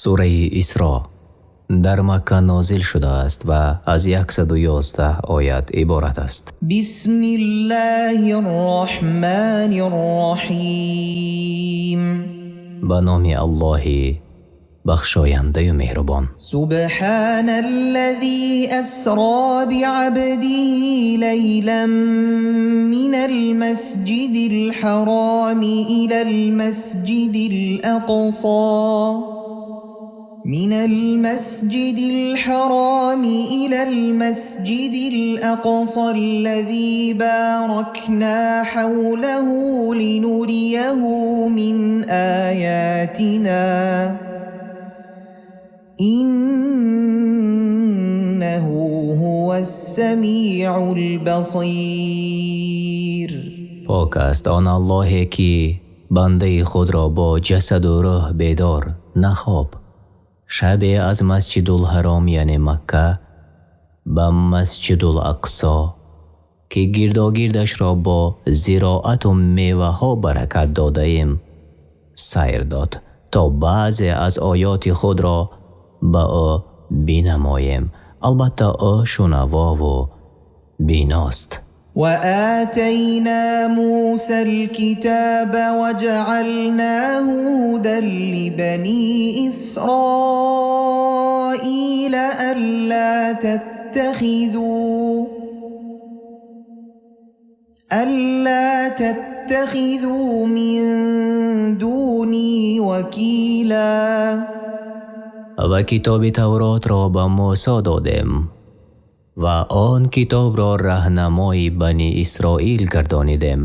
Сураи Исро дар Макка нозил шудааст ва аз 111 оят иборат аст. Бисмиллоҳир Роҳманир Роҳим. Ба номи Аллоҳ бахшоянда ва меҳрубон. Субҳоналлазӣ асро биабдиҳи лайлан минал масҷидил ҳароми илал масҷидил ақсо минал масҷидил ҳароми илал масҷидил ақсаллазӣ боракно ҳавлаҳу линурияҳу мин оятино иннаҳу ҳувас-самиъул басир. Пок аст он Аллоҳе ки бандаи худро бо ҷасад ва рӯҳ бедор, на хоб, шабе аз Масҷидулҳаром яъне Макка ба Масҷидулақсо, ки гирдогирдашро бо зироат ва мевaaҳо баракат додаем, сайр дод, то баъзе аз оёти худро ба ӯ бинамоем. Албатта ӯ шунаво ва биност. Ва отайно Мусал-китоба ва ҷаъалноху ҳудан либани Исроила алло таттахизу мин дуни вакила. Ва китоби Тавротро ба Мусо додем ва он китобро роҳнамои Бани Исроил гардонидем,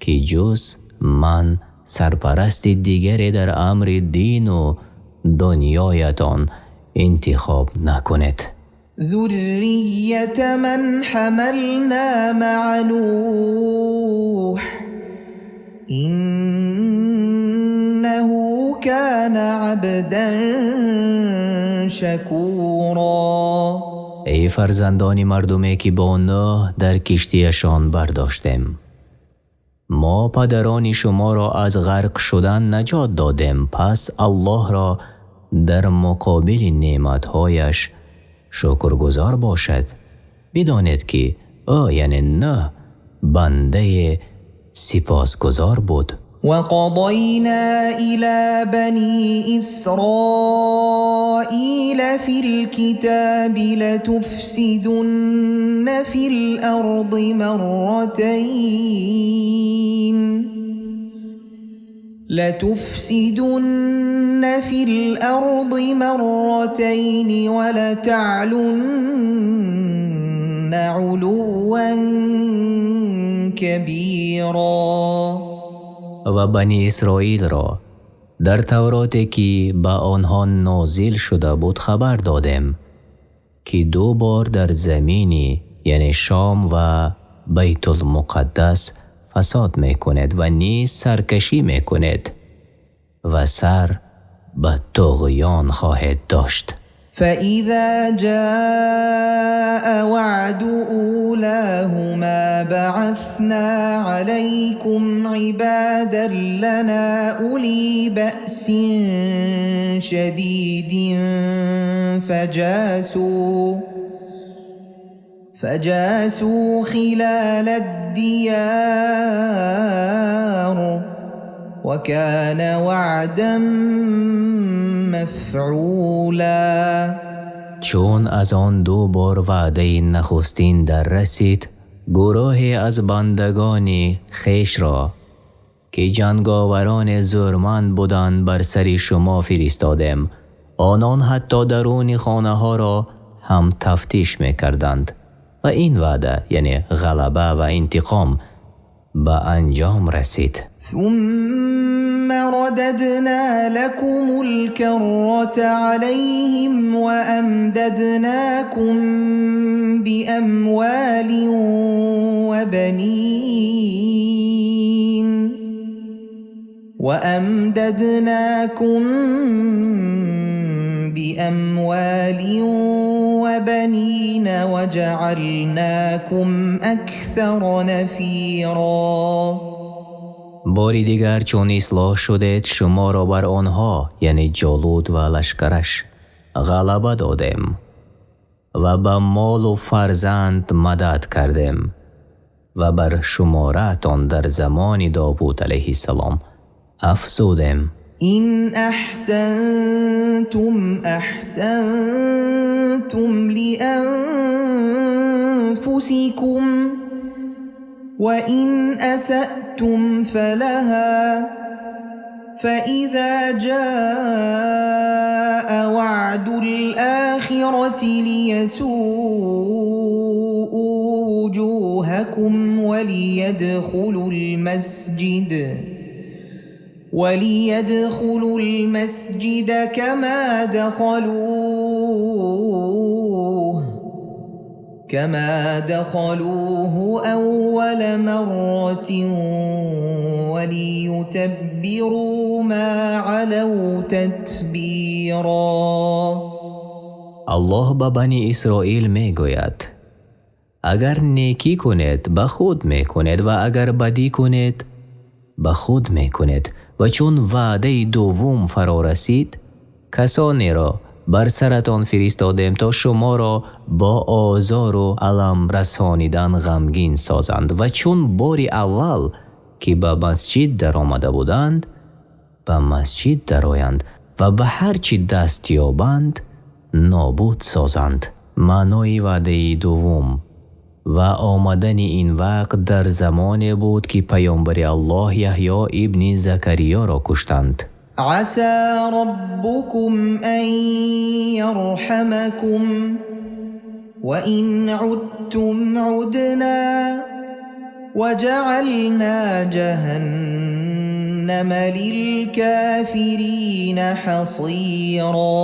ки ҷуз ман сарпарасти дигаре дар амри дин ва дунёятон интихоб накунед. Зурриёта ман ҳамално маъа Нӯҳ иннаҳу кона абдан шакуро. Эй фарзандони мардуме ки бо Нӯҳ дар киштиашон бардоштем, мо падарони шуморо аз ғарқ шудан наҷот додем, пас Аллоҳро дар муқобили неъматҳояш шукргузор бошед. Бидонед ки ӯ яъне Нӯҳ бандаи сипосгузор буд. Ва қазайно ило бани Исроила фил-китоби латуфсидунна фил-арзи марратайни ва латаълунна улувван кабиро. Ва Бани Исроилро дар Тавроте ки ба онҳо нозил шуда буд хабар додем, ки ду бор дар замине яъне Шом ва Байтулмуқаддас фасод мекунед ва низ саркашӣ мекунед ва сар ба туғён хоҳед дошт. فَإِذَا جَاءَ وَعْدُ أُولَاهُمَا بَعَثْنَا عَلَيْكُمْ عِبَادًا لَنَا أُولِي بَأْسٍ شَدِيدٍ فَجَاسُوا خِلَالَ الدِّيَارِ وَكَانَ وَعْدًا مَفْعُولًا. Чун аз он ду бор ваъдаи нахустин дар расид, гурӯҳе аз бандагони хешро ки ҷанговарони зӯрманд буданд бар сари шумо фиристодем. Онон ҳатто дарун хонаҳоро ҳам тафтиш мекарданд ва ин ваъда яъне ғалаба ва интиқом ба анҷом расид. ثم رددنا لكم الكرة عليهم وأمددناكم بأموال وبنين وجعلناكم أكثر نفيرا. Бори дигар чун ислоҳ шудед, шуморо бар онҳо, яъне Ҷолут ва лашкараш, ғалаба додем ва ба мол ва фарзанд мадад кардем ва бар шуморатон дар замони Довуд алайҳиссалом афзудем. Ин аҳсантум аҳсантум лианфусикум ва ин асаътум фалаҳа фаиза ҷаа ваъдул охирати лиясуу вуҷуҳакум ва лиядхулул масҷида кама дахалууҳу аввала марратин ва лиютаббиру ма алав татбира. Аллоҳ ба Бани Исроил мегӯяд: агар некӣ кунед, ба худ мекунед ва агар бадӣ кунед, ба худ мекунед. Ва чун ваъдаи дуввум фаро расид, касонеро бар саратон фиристодем то шуморо бо озору алам расонидан ғамгин созанд. Ва чун бори аввал ки ба масҷид даромада буданд, ба масҷид дароянд ва ба ҳар чӣ даст ёбанд нобуд созанд. Маънои ваъдаи дуввум ва омадани ин вақт дар замоне буд ки паёмбари Аллоҳ Яҳё ибни Закариёро куштанд. Аса раббукум ан ярҳамакум ва ин удтум удна ва ҷаъална ҷаҳаннама лилкофирина ҳасира.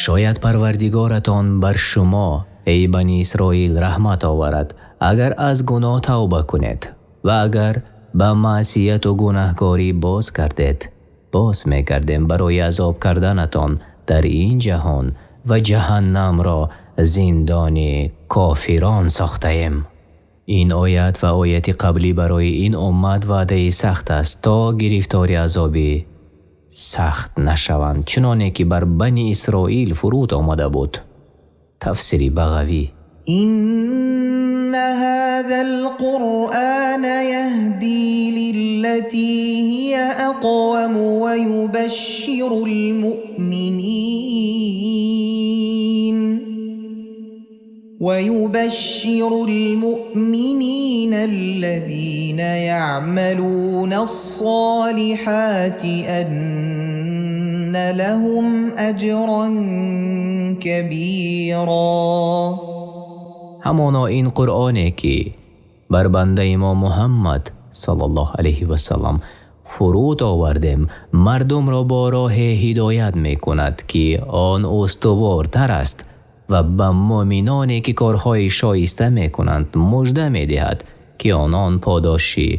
Шояд Парвардигоратон бар шумо, эй Бани Исроил, раҳмат оварад, агар аз гуноҳ тавба кунед ва агар ба маъсият ва гунаҳкорӣ боз гардед, боз мегардем барои азоб карданатон дар ин ҷаҳон ва ҷаҳаннамро зиндони кофирон сохтаем. Ин оят ва ояти қаблӣ барои ин уммат ваъдаи сахт аст, то гирифтори азоби сахт нашаванд, чуноне ки бар Бани Исроил фуруд омада буд. Тафсири Бағавӣ. Инна ҳазал қуръана яҳдӣ лиллатӣ ҳия ақвам ва юбашширул муъминина аллазина яъмалуна-ссолиҳати анна лаҳум аҷран кабира. Ҳамоно ин Қуръоне ки бар бандаи мо Муҳаммад саллаллоҳу алайҳи васаллам фуруд овардем, мардумро бо роҳе ҳидоят мекунад ки он устувортар аст ва ба муъминоне ки корҳои шоиста мекунанд мужда медиҳад ки онон подоши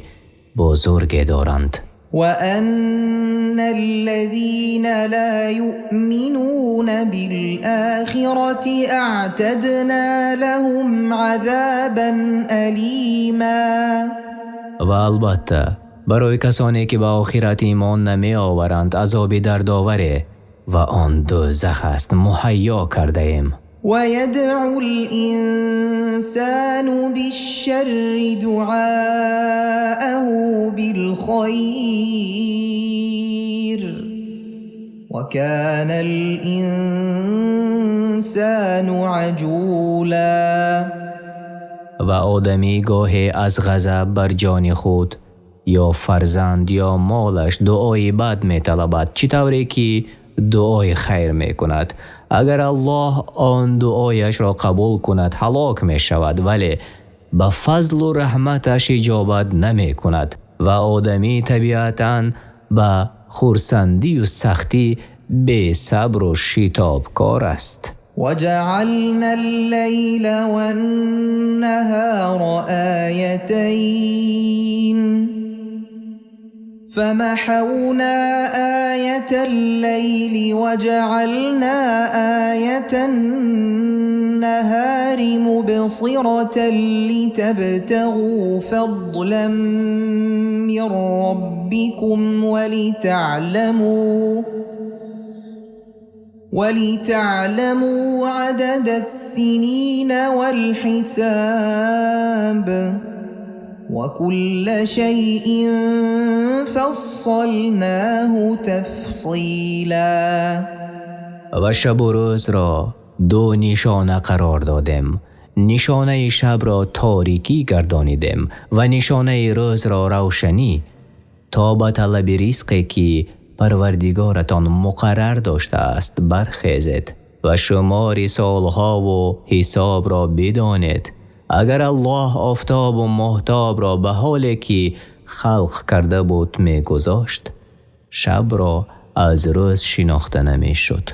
бузурге доранд. Ва анна аллазина ла юъминуна бил-охирати аътадна лаҳум азабан алима. Ва албатта барои касоне ки ба охират имон намеоваранд азоби дардоваре ва он дӯзах аст муҳайё кардаем. Ва ядъул инсану бишшарри дуъааҳу билхайр ва канал инсану аҷула. Ва одамӣ гоҳе аз ғазаб бар ҷони худ ё фарзанд ё молаш дуои бад металабад, чӣ тавре ки дуои хайр мекунад. Агар Аллоҳ он дуояшро қабул кунад, ҳалок мешавад, вале ба фазлу раҳматаш иҷобат намекунад. Ва одамӣ табиатан ба хурсандию сахтӣ бесабру шитобкор аст. وجعلنا الليل والنهار آيتين فمحونا آية الليل وجعلنا آية النهار النهار مبصرة لتبتغوا فضلا من ربكم ولتعلموا عدد السنين والحساب وكل شيء فصلناه تفصيلا. Ва шабу рӯзро ду нишона қарор додем. Нишонаи шабро торикӣ гардонидем ва нишонаи рӯзро равшанӣ, то ба талаби ризқе ки Парвардигоратон муқаррар доштааст бархезед ва шумори солҳо ва ҳисобро бидонед. Агар Аллоҳ офтоб ва моҳтобро ба ҳоле ки халқ карда буд мегузошт, шабро аз рӯз шинохта намешуд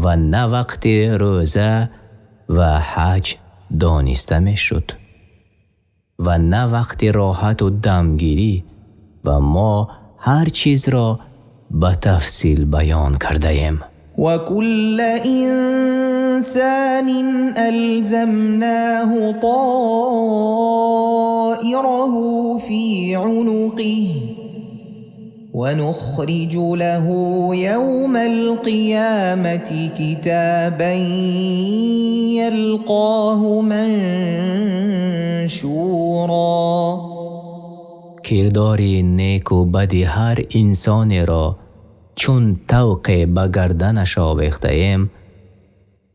ва на вақти рӯза ва ҳаҷ дониста мешуд ва на вақти роҳат ва дамгирӣ, ва мо ҳар чизро ба тафсил баён кардаем. Ва кулла инсонин алзамнаҳу тоираҳу фи унуқиҳи ва нухриҷу лаҳу явмал қиёмати китобан ялқоҳу маншуро. Кирдори неку бади ҳар инсонеро чун тавқе ба гарданаш овехтаем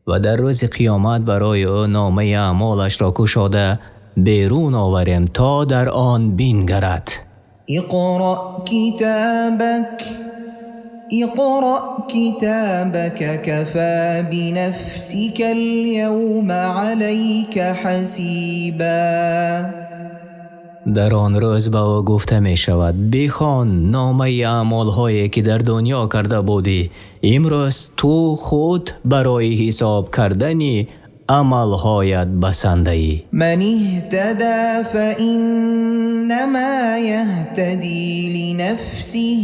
ва дар рӯзи қиёмат барои ӯ номаи аъмолашро кушода берун оварем то дар он бингарад. اقرأ كتابك اقرأ كتابك كفى بنفسك اليوم عليك حسيبا. Дар он рӯз ба ӯ гуфта мешавад: бихон номаи аъмолҳое ки дар дунё карда будӣ, имрӯз ту худ барои ҳисоб кардани амалҳоят басандаӣ. من اهتدى فإنما يهتدي لنفسه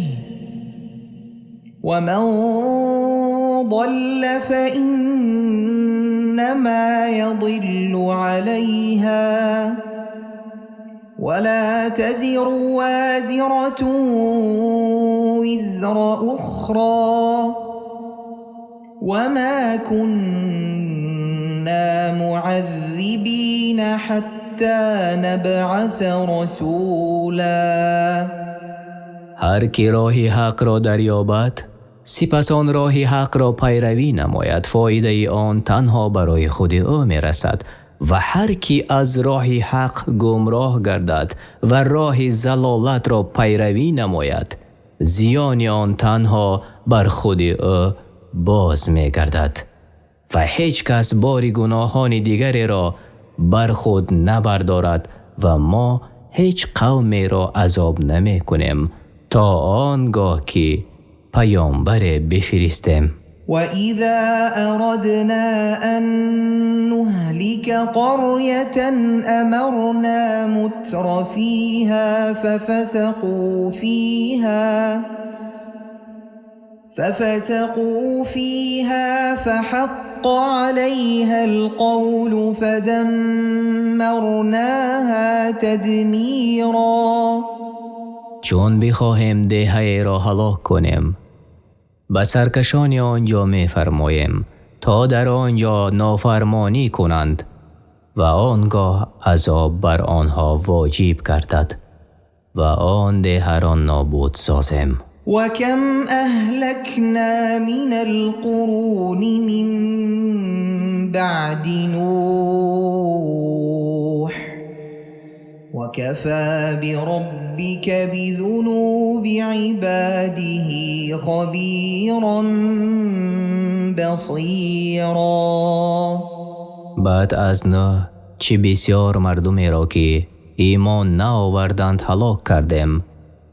ومن ضل فإنما يضل عليها ولا تزر وازرة وزر أخرى وما كنا معذبين حتى نبعث رسولا. Ҳар ки роҳи ҳақро дарёбад, сипас он роҳи ҳақро пайравӣ намояд, фоидаи он танҳо барои худи ӯ мерасад, ва ҳар ки аз роҳи ҳақ гумроҳ гардад ва роҳи залолатро пайравӣ намояд, зиёни он танҳо бар худи ӯ боз мегардад ва ҳеҷ кас бори гуноҳони дигареро бар худ набардорад, ва мо ҳеҷ қавмеро азоб намекунем то он гоҳ ки паёмбаре бифиристем. وإذا أردنا أن نهلك قرية أمرنا مترفيها ففسقوا فيها فحق عليها القول فدمرناها تدميرا. Чун бихоҳем деҳаеро ҳалок кунем, ба саркашони он ҷо мефармоем то дар он ҷо нофармонӣ кунанд ва он гоҳ азоб бар онҳо воҷиб гардад ва он деҳаро нобуд созем. وكم أهلكنا من القرون من بعد نوح وكفى بربك بذنوب عباده خبيرا بصيرا. Баъд аз Нӯҳ чӣ бисёр мардумеро ки имон наоварданд ҳалок кардем,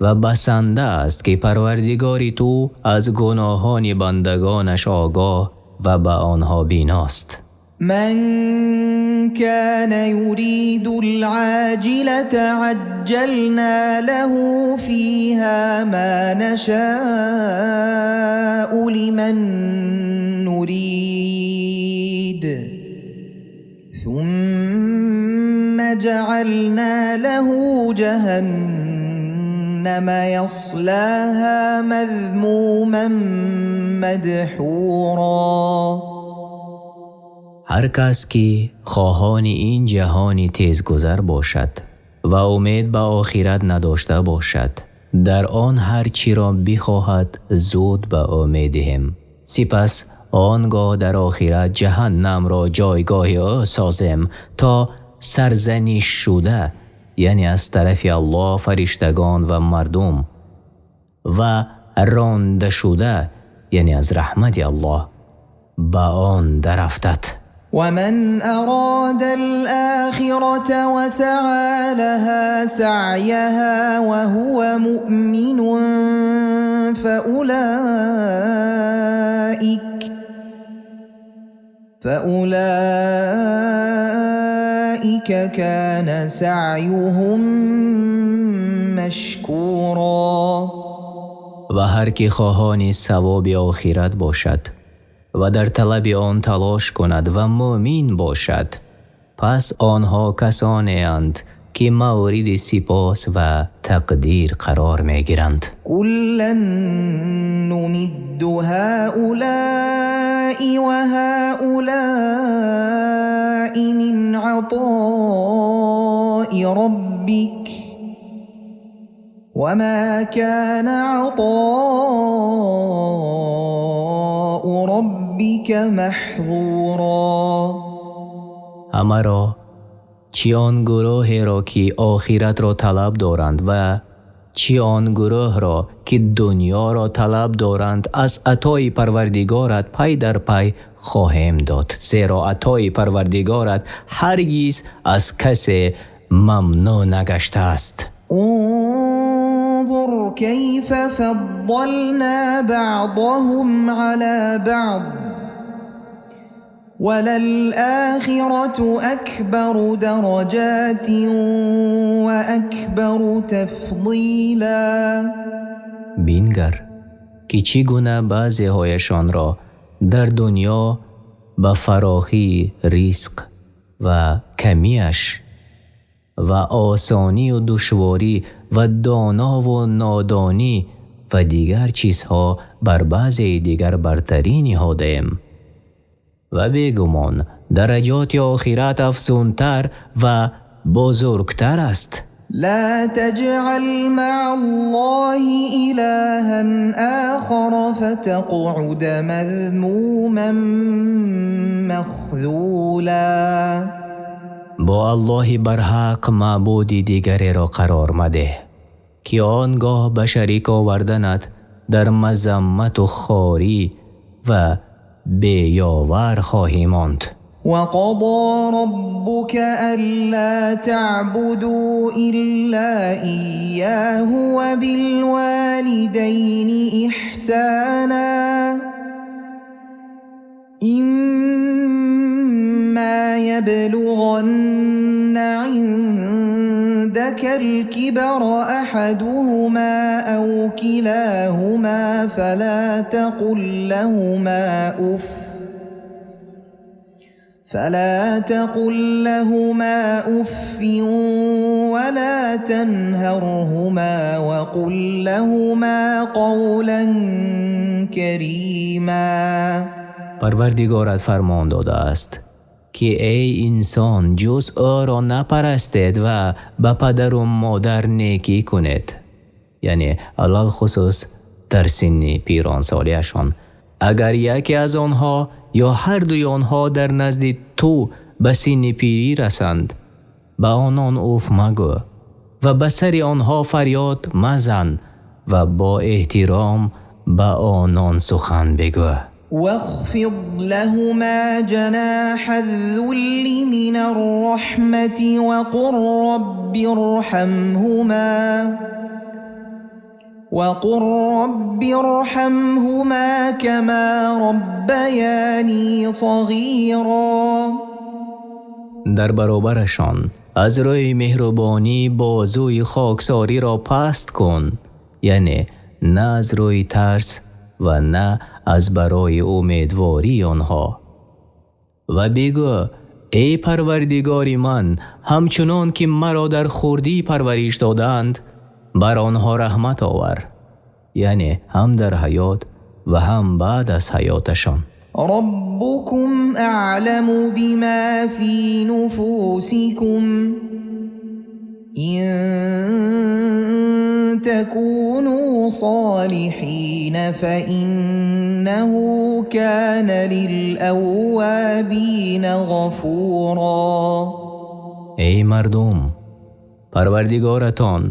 ва басанда аст ки Парвардигори ту аз гуноҳони бандагонаш огоҳ ва ба онҳо биност. من كان يريد العاجلة عجلنا له فيها ما نشاء لمن نريد. ثم جعلنا له جهنم يصلاها مذموما مدحورا. Ҳар кас ки хоҳони ин ҷаҳони тезгузар бошад ва умед ба охират надошта бошад, дар он ҳар чиро бихоҳад зуд ба ӯ медиҳем. Сипас он гоҳ дар охират ҷаҳаннамро ҷойгоҳи ӯ созем, то сарзаниш шуда, яъне аз тарафи Аллоҳ, фариштагон ва мардум, ва ронда шуда, яъне аз раҳмати Аллоҳ, ба он дарафтад. ومن أراد الآخرة وسعى لها سعيها وهو مؤمن فأولئك كان سعيهم مشكورا. Ва ҳар ки хоҳони савоби охират бошад ва дар талаби он талош кунад ва мӯъмин бошад, пас онҳо касонеанд ки мавриди сипос ва тақдир қарор мегиранд. كلا نمد هؤلاء وهؤلاء من عطاء ربك وما كان عطاء ربك محظورا. Ҳамаро, чӣ он гурӯҳеро ки охиратро талаб доранд ва чӣ он гурӯҳро ки дунёро талаб доранд, аз атои Парвардигорат пай дар пай хоҳем дод, зеро атои Парвардигорат ҳаргиз аз касе мамнӯъ нагаштааст. انظر كيف فضلنا بعضهم على بعض وللآخرة أكبر درجات وأكبر تفضيلا. Бингар ки чӣ гуна баъзеҳояшонро дар дунё ба фарохии ризқ ва камиаш ва осонию душворӣ ва донову нодонӣ ва дигар чизҳо бар баъзеи дигар бартарӣ ниҳодаем. Ва бегумон дараҷоти охират афзунтар ва бузургтар аст. لا تجعل مع الله إلها آخر فتقعد مذموما مخذولا. Бо Аллоҳи барҳақ маъбуди дигареро қарор мадеҳ, ки он гоҳ ба шарик оварданат дар мазаммату хорӣ ва беёвар хоҳӣ монд. وقضى ربك ألا تعبدوا إلا إياه وبالوالدين إحسانا إما يبلغن عندك الكبر أحدهما أو كلاهما فلا تقل لهما أف ولا تنهرهما وقل لهما قولا كريما. Парвардигорат фармон додааст, ки эй инсон, ҷуз ӯро напарастед ва ба падару модар некӣ кунед, яъне алалхусус дар синни пиронсолиашон. Агар яке аз онҳо ё ҳардуи онҳо дар назди ту ба синни пирӣ расанд, ба онон уф магӯ ва ба сари онҳо фарёд мазан ва бо эҳтиром ба онон сухан бигӯ. واخفض لهما جناح الذل من الرحمة وقل رب ارحمهما كما ربياني صغيرا. Дар баробарашон аз рӯи меҳрубонӣ бозуи хоксориро паст кун, яъне на аз рӯи тарс ва на аз барои умедвории онҳо. Ва бигӯ: Эй Парвардигори ман, ҳамчунон ки маро дар хурдӣ парвариш додаанд, бар онҳо раҳмат овар, яъне ҳам дар ҳаёт ва ҳам баъд аз ҳаёташон. Раббукум аъламу бима фи нуфусикум ин такуну солиҳина фаиннаҳу кана лилаввабина ғафура. Эй мардум, Парвардигоратон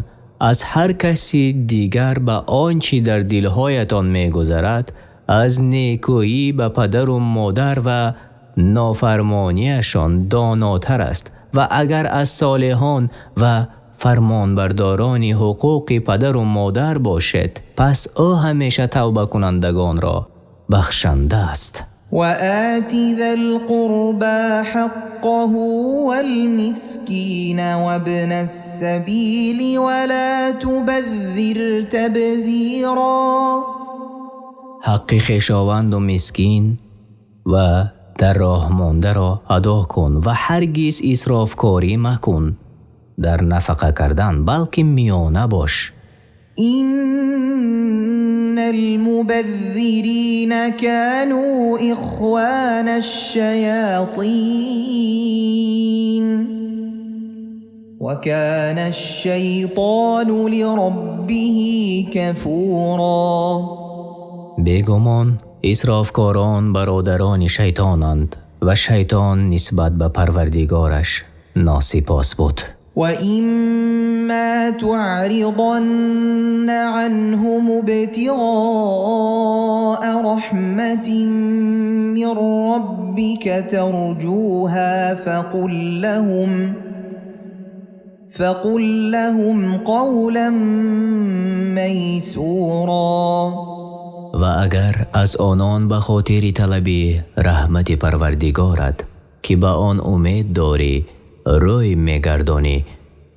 аз ҳар каси дигар ба он чи дар дилҳоятон мегузарад аз некӯӣ ба падару модар ва нофармониашон донотар аст, ва агар аз солиҳон ва фармонбардорони ҳуқуқи падару модар бошед, пас ӯ ҳамеша тавбакунандагонро бахшанда аст. Ва оти зал-қурба ҳаққаҳу вал-мискина вабнас-сабили ва ло тубаззир табзира. Ҳаққи хешованд ва мискин ва дар роҳ мондаро адо кун ва ҳаргиз исрофкорӣ макун дар нафақа кардан, балки миёна бош. Иннал-мубаззирина кану ихванаш-шаятин ва канаш-шайтону лираббихи кафура. Бегумон исрофкорон бародарони шайтонанд ва шайтон нисбат ба Парвардигораш носипос буд. Ва имма туъриданна анҳум ибтиғаа раҳматин мин роббика тарҷуҳа фақул лаҳум қавлан майсура. Ва агар аз онон ба хотири талаби раҳмати Парвардигорат, ки ба он умед дорӣ, рӯй мегардонӣ,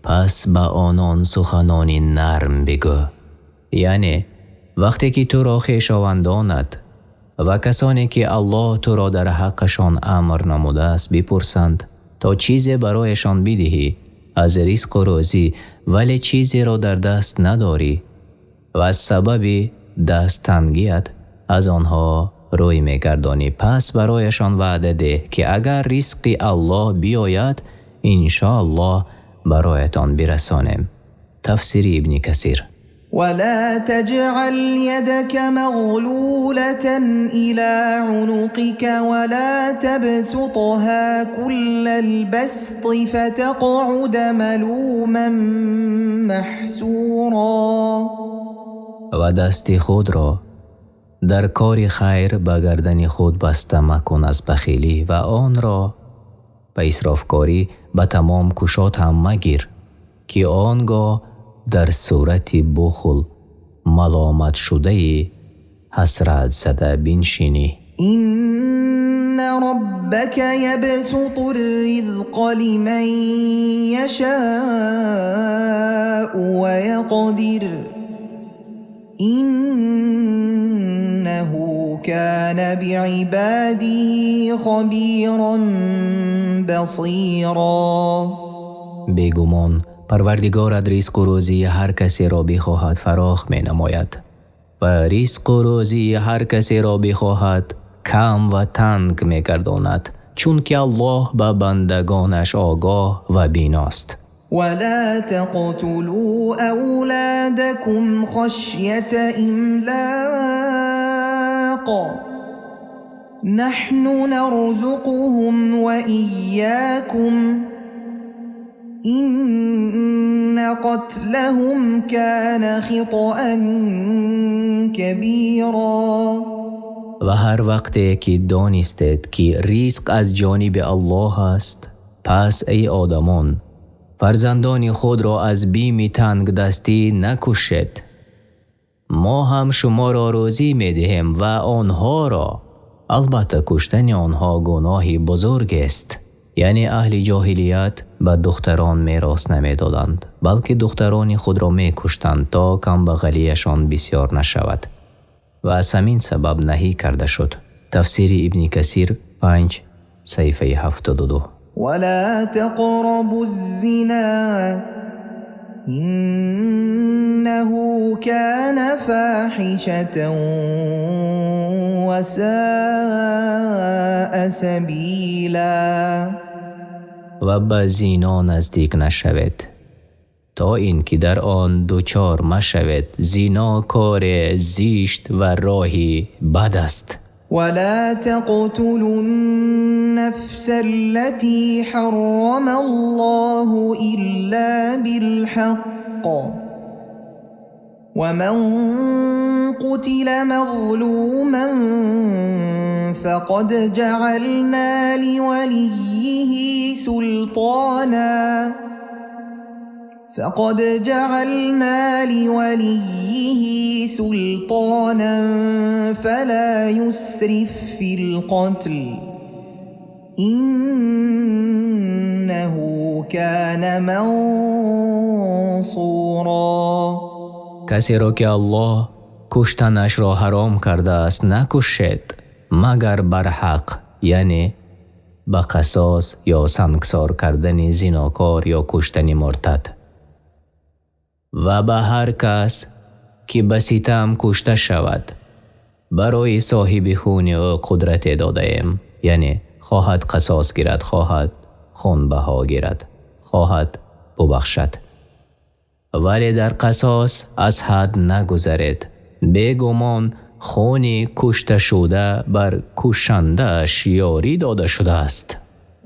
пас ба онон суханони нарм бигӯ. Яъне вақте ки туро хешовандонат ва касоне ки Аллоҳ туро дар ҳаққашон амр намудааст бипурсанд, то чизе барояшон бидиҳӣ аз ризқу рӯзӣ, вале чизеро дар даст надорӣ ва аз сабаби дасттангият аз онҳо рӯй мегардонӣ, пас барояшон ваъда деҳ ки агар ризқи Аллоҳ биёяд, иншоаллоҳ бароятон бирасонем. Тафсири Ибни Касир. ولا تجعل يدك مغلولة إلى عنقك ولا تبسطها كل البسط فتقعد ملوما محسورا. Ва дасти худро дар кори хайр ба гардани худ баста макун аз бахилӣ ва онро ба исрофкорӣ ба тамом кушод ҳам магир, ки он гоҳ дар сурати бухл маломатшудаи ҳасратзада биншинӣ. Инна роббака ябсутур ризқа лиман яшаъу ва яқдир иннаҳу кана биибадиҳи хабиран басира. Бегумон Парвардигорат ризқу рӯзии ҳар касеро бихоҳад фарох менамояд ва ризқу рӯзии ҳар касеро бихоҳад кам ва танг мегардонад, чунки Аллоҳ ба бандагонаш огоҳ ва биност. ولا تقتلوا أولادكم خشية إملاق نحن نرزقهم وإياكم إن قتلهم كان خطأ كبيرا. Ва ҳар вақте ки донистед ки ризқ аз ҷониби Аллоҳ аст, пас эй одамон, фарзандони худро аз бими тангдастӣ накушед. Мо ҳам шуморо рӯзӣ медиҳем ва онҳоро. Албатта куштани онҳо гуноҳи бузургест. Яъне аҳли ҷоҳилият ба духтарон мерос намедоданд, балки духтарони худро мекуштанд то камбағалияшон бисёр нашавад. Ва аз ҳамин сабаб наҳӣ карда шуд. Тафсири Ибни Касир 5 саҳифаи 72. ولا تقربوا الزنا إنه كان فاحشة وساء سبيلا. Ва ба зино наздик нашавед, то инки дар он дучор машавед. Зино кори зишт ва роҳи бад аст. ولا تقتلوا النفس التي حرم الله إلا بالحق ومن قتل مظلوما فقد جعلنا لوليه سلطانا فقد جعلنا لوليه سلطانا فلا يسرف في القتل إنه كان منصورا. Касеро ки Аллоҳ куштанашро ҳаром кардааст, накушед, магар бар ҳақ, яъне ба қасос ё сангсор кардани зинокор ё куштани муртад. Ва ба ҳар кас ки ба ситам кушта шавад, барои соҳиби хуни ӯ қудрате додаем, яъне хоҳад қасос гирад, хоҳад хунбаҳо гирад, хоҳад бубахшад. Вале дар қасос аз ҳад нагузаред. Бегумон хуни кушташуда бар кушандааш ёрӣ дода шудааст.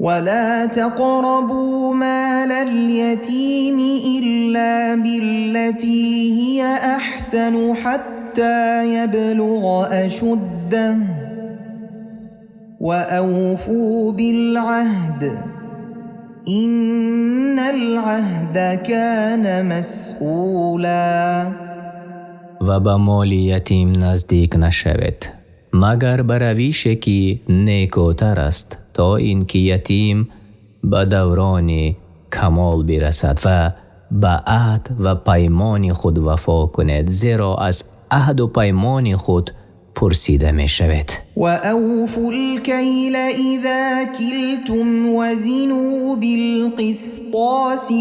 ولا تقربوا مال اليتيم إلا بالتي هي أحسن حتى يبلغ أشده وأوفوا بالعهد إن العهد كان مسؤولا. Ва ба моли ятим наздик нашавед, магар ба равише ки некӯтар аст, то инки ятим ба даврони камол бирасад, ва ба аҳд ва паймони худ вафо кунед, зеро аз аҳду паймони худ пурсида мешавед. وأوفوا الكيل إذا كلتم وزنوا بالقسطاس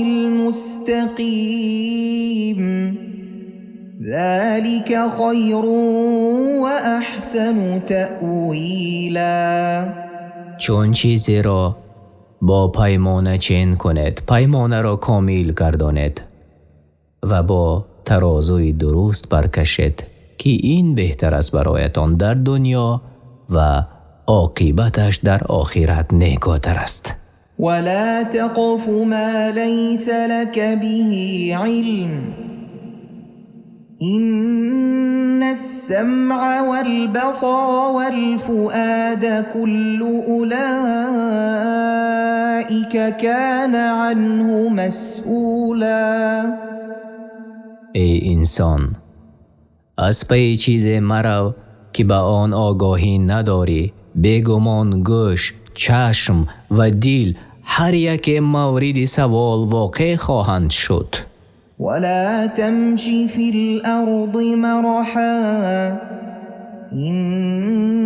المستقيم ذلك خير وأحسن تأويلا. Чун чизеро бо паймона чен кунед, паймонаро комил гардонед ва бо тарозуи дуруст баркашед, ки ин беҳтар аст бароятон дар дунё ва оқибаташ дар охират некӯтар аст. ولا تقف ما ليس لك به علم إن السمع والبصر والفؤاد كل أولئك كان عنه مسؤولا. Эй инсон, аз пайи чизе марав, ки ба он огоҳӣ надорӣ. Бегумон гӯш, чашм ва дил ҳар яке мавриди савол воқеъ хоҳанд шуд. ولا تمش في الأرض مرحا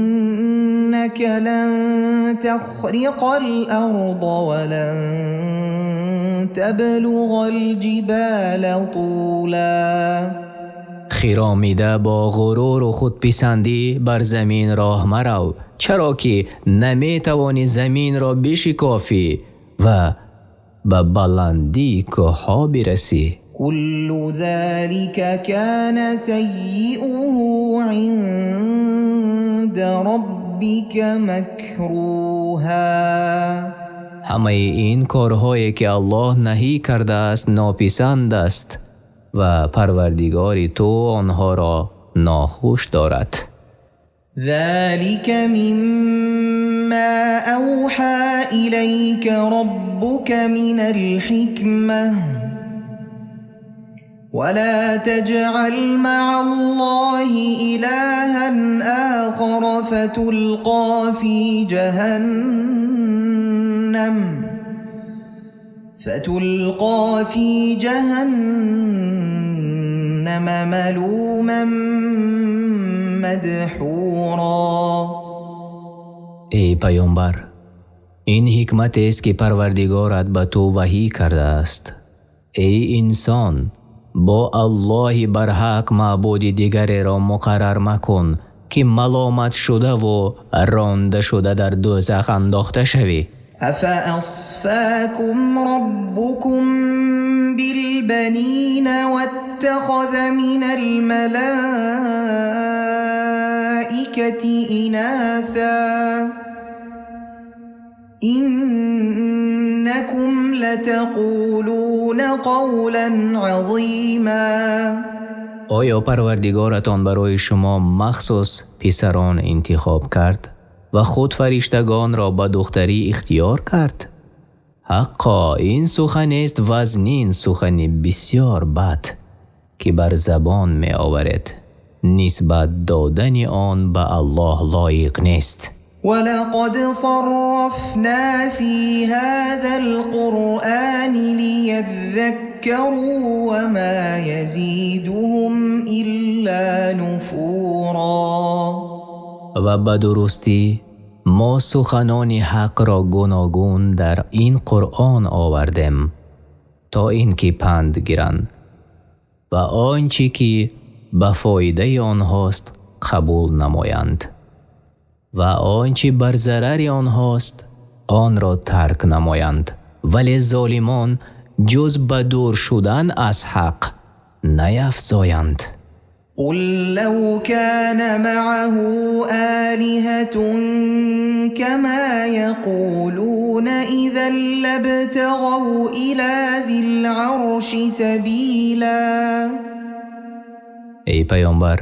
إنك لن تخرق الأرض ولن تبلغ الجبال طولا. Хиромида бо ғуруру худписандӣ бар замин роҳ марав, чаро ки наметавонӣ заминро бишикофӣ ва ба баландии кӯҳҳо бирасӣ. كل ذلك كان سيئه عند ربك مكروها. Ҳамаи ин корҳое ки Аллоҳ наҳӣ кардааст, нописанд аст ва Парвардигори ту онҳоро нохуш дорад. ذلك مما أوحى إليك ربك من الحكمة ولا تجعل مع الله إلها آخر فتلقى في جهنم ملوما مدحورا. Эй паёмбар, Ин ҳикматест, ки Парвардигорат ба ту ваҳй кардааст. Эй инсон, бо Аллоҳи барҳақ маъбуди дигареро муқаррар макун, ки маломат шуда ва ронда шуда дар дӯзах андохта шавӣ. أفأصفاكم ربكم بالبنين واتخذ من الملائكة إناثا إنكم لتقولون قولا عظيما. Оё Парвардигоратон барои шумо махсус писарон интихоб кард ва худ фариштагонро ба духтарӣ ихтиёр кард? Ҳаққо, ин суханест вазнин, сухани бисёр бад, ки бар забон меоваред. Нисбат додани он ба Аллоҳ лоиқ нест. ولقد صرفنا في هذا القرآن ليذكروا وما يزيدهم إلا نفورا. Ва ба дурустӣ мо суханони ҳақро гуногун дар ин Қуръон овардем, то ин ки панд гиранд ва он чӣ ки ба фоидаи онҳост қабул намоянд ва он чӣ бар зарари онҳост онро тарк намоянд, вале золимон ҷуз ба дур шудан аз ҳақ наяфзоянд. قل لو كان معه آلهة كما يقولون إذا لابتغوا إلى ذي العرش سبيلا. Эй паёмбар,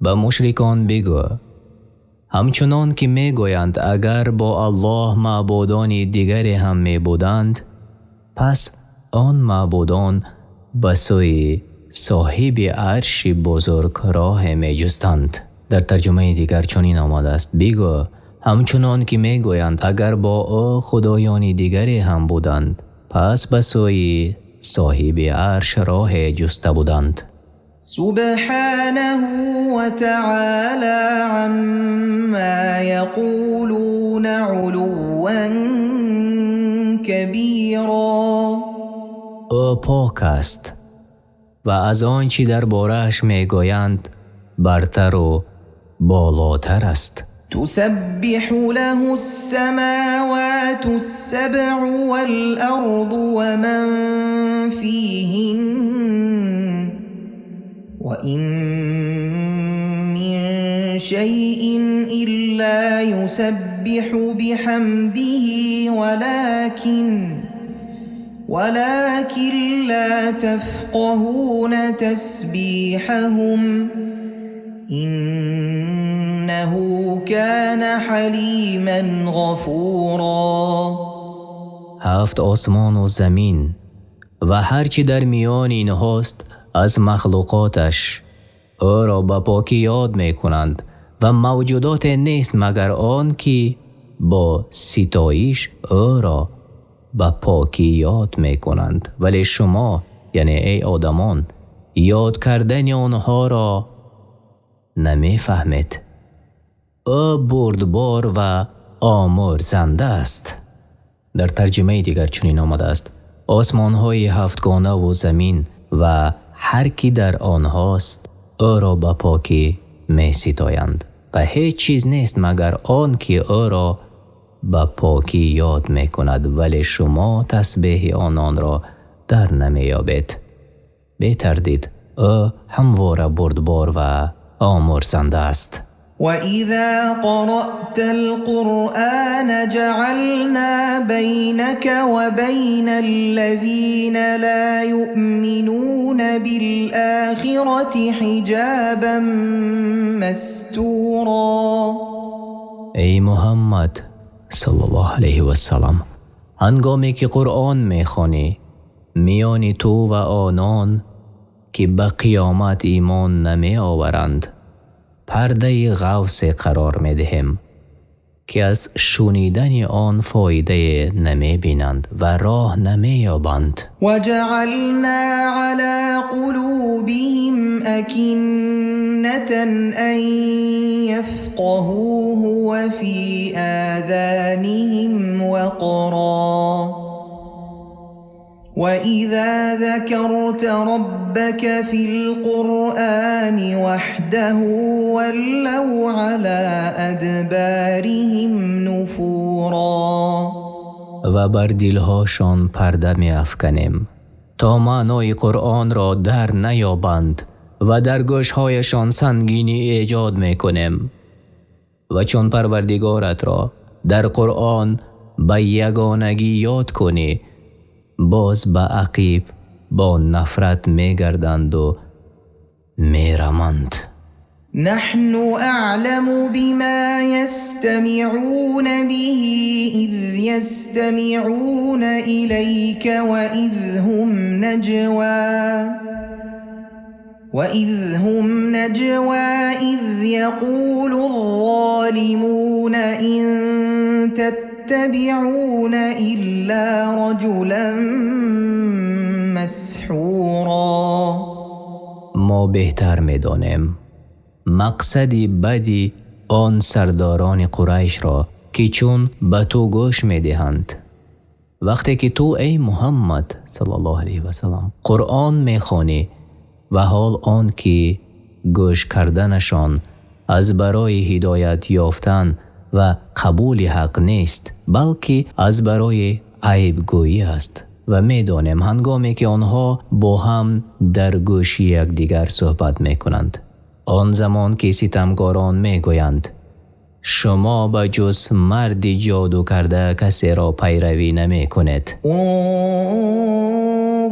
ба мушрикон бигӯ: ҳамчунон ки мегӯянд, агар бо Аллоҳ маъбудони дигаре ҳам мебуданд, пас он маъбудон ба сӯи соҳиби арши бузург роҳе меҷустанд. Дар тарҷумаи дигар чунин омадааст: бигӯ, ҳамчунон ки мегӯянд, агар бо ӯ худоёни дигаре ҳам буданд, пас ба сӯи соҳиби арш роҳе ҷуста буданд. سبحانه وتعالى عما يقولون علوا كبيرا. Ӯ пок аст ва аз он чӣ дар борааш мегӯянд бартару болотар аст. تسبح له السماوات السبع والأرض ومن فيهن وإن من شيء إلا يسبح بحمده ولكن لا تفقهون تسبيحهم إنه كان حليما غفورا. Ҳафт осмону замин ва ҳар чӣ дар миёни инҳост аз махлуқоташ ӯро ба покӣ ёд мекунанд ва мавҷудоте нест, магар он ки бо ситоиш ӯро ба покӣ ёд мекунанд, вале шумо, яъне эй одамон, ёд кардани онҳоро намефаҳмед. Ӯ бурдбор ва омӯрзанда аст. Дар тарҷумаи дигар чунин омадааст: осмонҳои ҳафтгонаву замин ва ҳар кӣ дар онҳост ӯро ба покӣ меситоянд ва ҳеҷ чиз нест, магар он ки ӯро ба покӣ ёд мекунад, вале шумо тасбеҳи ононро дар намеёбед. Бетардид, ӯ ҳамвора бурдбор ва омӯрзанда аст. وإذا قرأت القرآن جعلنا بينك وبين الذين لا يؤمنون بالآخرة حجابا مستورا. Эй Муҳаммад саллаллоҳу алайҳи вассалам, ҳангоме ки Қуръон мехонӣ, миёни ту ва онон ки ба қиёмат имон намеоваранд пардаи ғафсе қарор медиҳем. ки аз шунидани он фоидае намебинанд ва роҳ намеёбанд. وجعلنا على قلوبهم أكنة أن يفقهوه وفي آذانهم وقرا وإذا ذكرت ربك في القرآن وحده ولوا على أدبارهم نفورا. Ва бар дилҳошон парда меафканем, то маънои Қуръонро дар наёбанд, ва дар гӯшҳояшон сангинӣ эҷод мекунем. Ва чун Парвардигоратро дар Қуръон ба ягонагӣ ёд кунӣ, боз ба ақиб бо нафрат мегарданд ва мераманд. نحن أعلم بما يستمعون به إذ يستمعون إليك وإذ هم نجوى إذ يقول الظالمون إن تتبعون إلا رجلا مسحورا. Мо беҳтар медонем мақсади бади он сардорони Қурайшро, ки чун ба ту гӯш медиҳанд, вақте ки ту, эй Муҳаммад саллаллоҳу алайҳи васаллам, Қуръон мехонӣ, ва ҳол он ки гӯш карданашон аз барои ҳидоят ёфтан ва қабули ҳақ нест, балки аз барои айбгӯӣ аст, ва медонем ҳангоме ки онҳо бо ҳам дар гӯши якдигар суҳбат мекунанд, он замон ки ситамкорон мегӯянд: шумо ба ҷуз марди ҷоду карда касеро пайравӣ намекунед.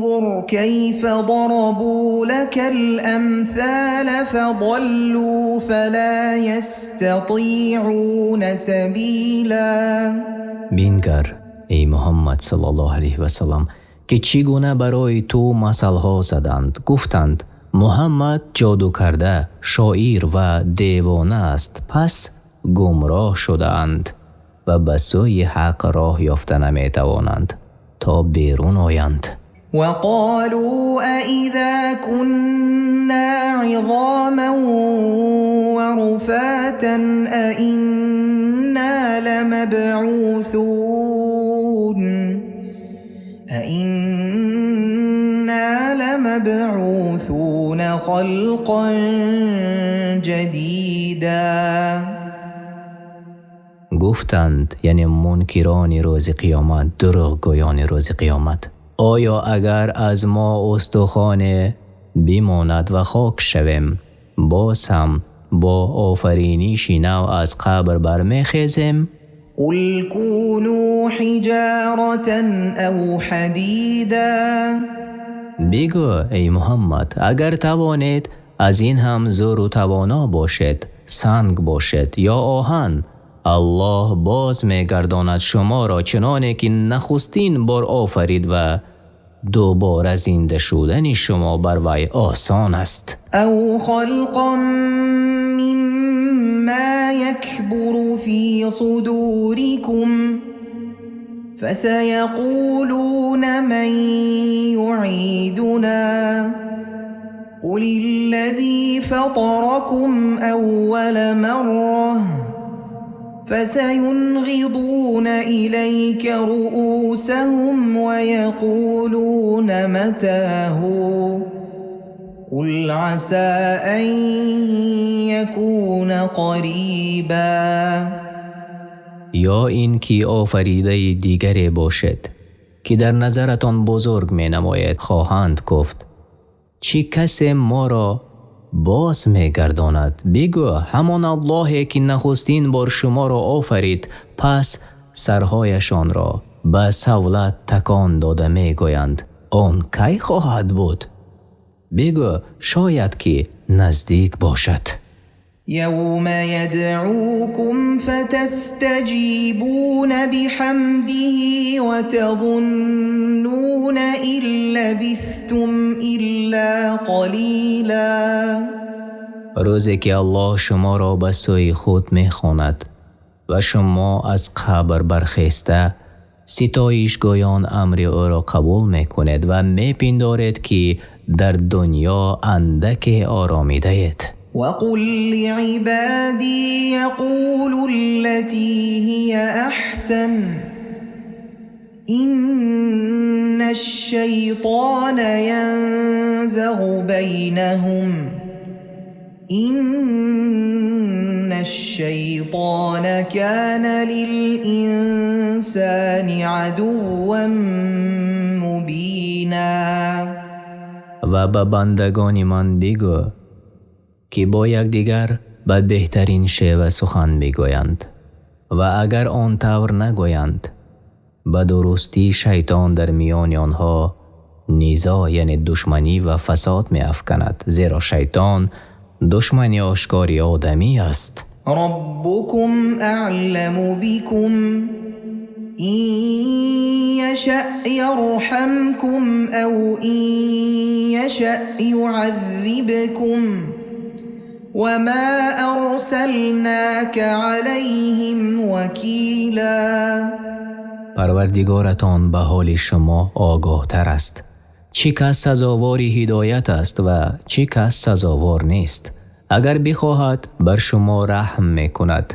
انظر كيف ضربوا لك الأمثال فضلوا فلا يستطيعون سبيلا. Бингар, эй Муҳаммад саллаллоҳу алайҳи васаллам, ки чӣ гуна барои ту масалҳо заданд, гуфтанд: Муҳаммад ҷодукарда, шоир ва девона аст. Пас гумроҳ шудаанд ва ба сӯи ҳақ роҳ ёфта наметавонанд, то берун оянд. وقالوا أإذا كنا عظاما ورفاتا أئنا لمبعوثون خلقا جديدا. Гуфтанд, яъне мункирони рӯзи қиёмат, дурӯғгӯёни рӯзи қиёмат: оё агар аз мо устухоне бимонад ва хок шавем, боз ҳам бо офариниши нав аз қабр бармехезем? قل كونوا حجارة أو حديدا. Бигӯ, эй Муҳаммад, агар тавонед, аз ин ҳам зӯру тавоно бошед, санг бошед ё оҳан, Аллоҳ боз мегардонад шуморо, чуноне ки нахустин бор офарид, ва дубора зинда шудани шумо бар вай осон аст. أو خلقا مما يكبر في صدوركم فسيقولون من يعيدنا قل الذي فطركم أول مرة فسينغضون إليك رؤوسهم ويقولون متى هو قل عسى أن يكون قريبا. Ё ин ки офаридаи дигаре бошед, ки дар назаратон бузург менамояд. Хоҳанд гуфт: чӣ касе моро боз мегардонад? Бигӯ: ҳамон Аллоҳе ки нахустин бор шуморо офарид. Пас сарҳояшонро ба савлат такон дода мегӯянд: он кай хоҳад буд? Бигӯ: шояд ки наздик бошад. يوم يدعوكم فتستجيبون بحمده وتظنون إن لبثتم إلا قليلا. Рӯзе ки Аллоҳ шуморо ба сӯи худ мехонад. Ва шумо аз қабр бархоста ситоишгӯён амри ӯро қабул мекунед ва мепиндоред, ки дар дунё андаке оромидаед. Ва қул лиибодӣ яқулул-латӣ ҳия аҳсан, иннаш-шайтона янзағу байнаҳум, иннаш-шайтона кона лил-инсони адувван мубина. Ва ба бандагони ман бигӯ, ки бо якдигар ба беҳтарин шева сухан бигӯянд, ва агар он тавр нагӯянд, ба дурустӣ шайтон дар миёни онҳо низоъ, яъне душманӣ ва фасод меафканад, зеро шайтон душмани ошкори одамӣ аст. Роббукум аъламу бикум, ин яшаъ ярҳамкум ав ин яшаъ юъаззибкум, ва мо арсалнока алайҳим вакило. Парвардигоратон ба ҳоли шумо огоҳтар аст, чӣ кас сазовори ҳидоят аст ва чӣ кас сазовор нест. Агар бихоҳад бар шумо раҳм мекунад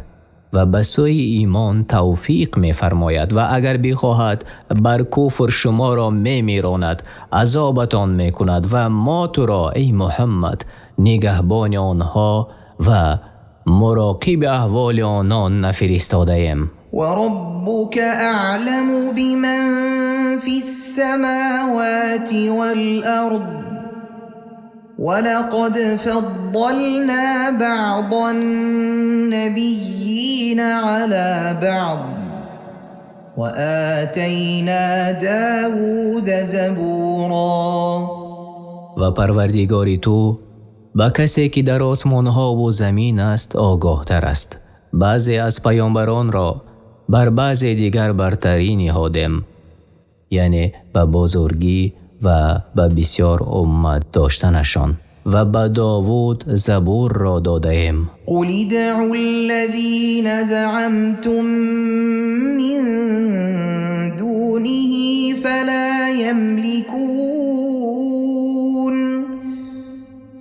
ва ба сӯи имон тавфиқ мефармояд, ва агар бихоҳад бар куфр шуморо мемиронад, азобатон мекунад, ва мо туро эй Муҳаммад нигаҳбони онҳо ва мароқиби аҳволи онон нафиристодаем. Ва роббука аъламу биман фис-самовати вал-ард, ва лақад фаззално баъзан-набиййина ъало баъз, ва отайно Довуда забуро. Ва Парвардигори ту ба касе ки дар осмонҳо ва замин аст огоҳтар аст. Баъзе аз паёмбаронро бар баъзе дигар бартарӣ ниҳодем, яъне ба бузургӣ ва ба бисёр уммат доштанашон, ва ба Довуд Забурро додаем. Қул удъул-лазина заъамтум мин дуниҳи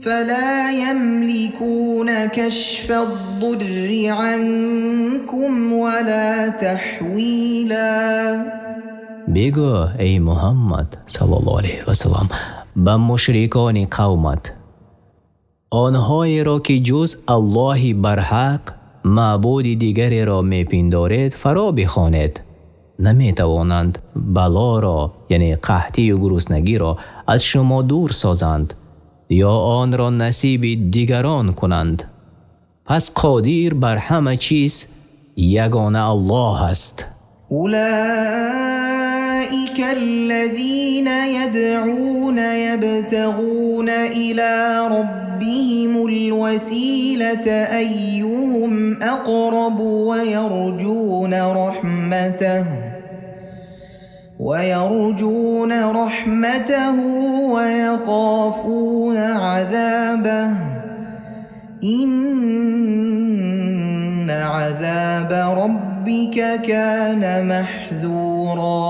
фала ямликуна кашфад-дурри ъанкум ва ла таҳвила. Бигӯ эй Муҳаммад саллаллоҳу алайҳи васаллам ба мушрикони қавмат, онҳоеро ки ҷуз Аллоҳи барҳақ маъбуди дигареро мепиндоред фаро бихонед, наметавонанд балоро, яъне қаҳтӣ ва гуруснагиро аз шумо дур созанд ё онро насиби дигарон кунанд. Пас қодир бар ҳама чиз ягона Аллоҳ аст. Улоика аллазина ядъуна ябтағуна ило роббиҳимул василата айюҳум ақрабу ва ярҷуна раҳматаҳу ва яхофуна азобаҳу, инна азоба роббика кона маҳзуро.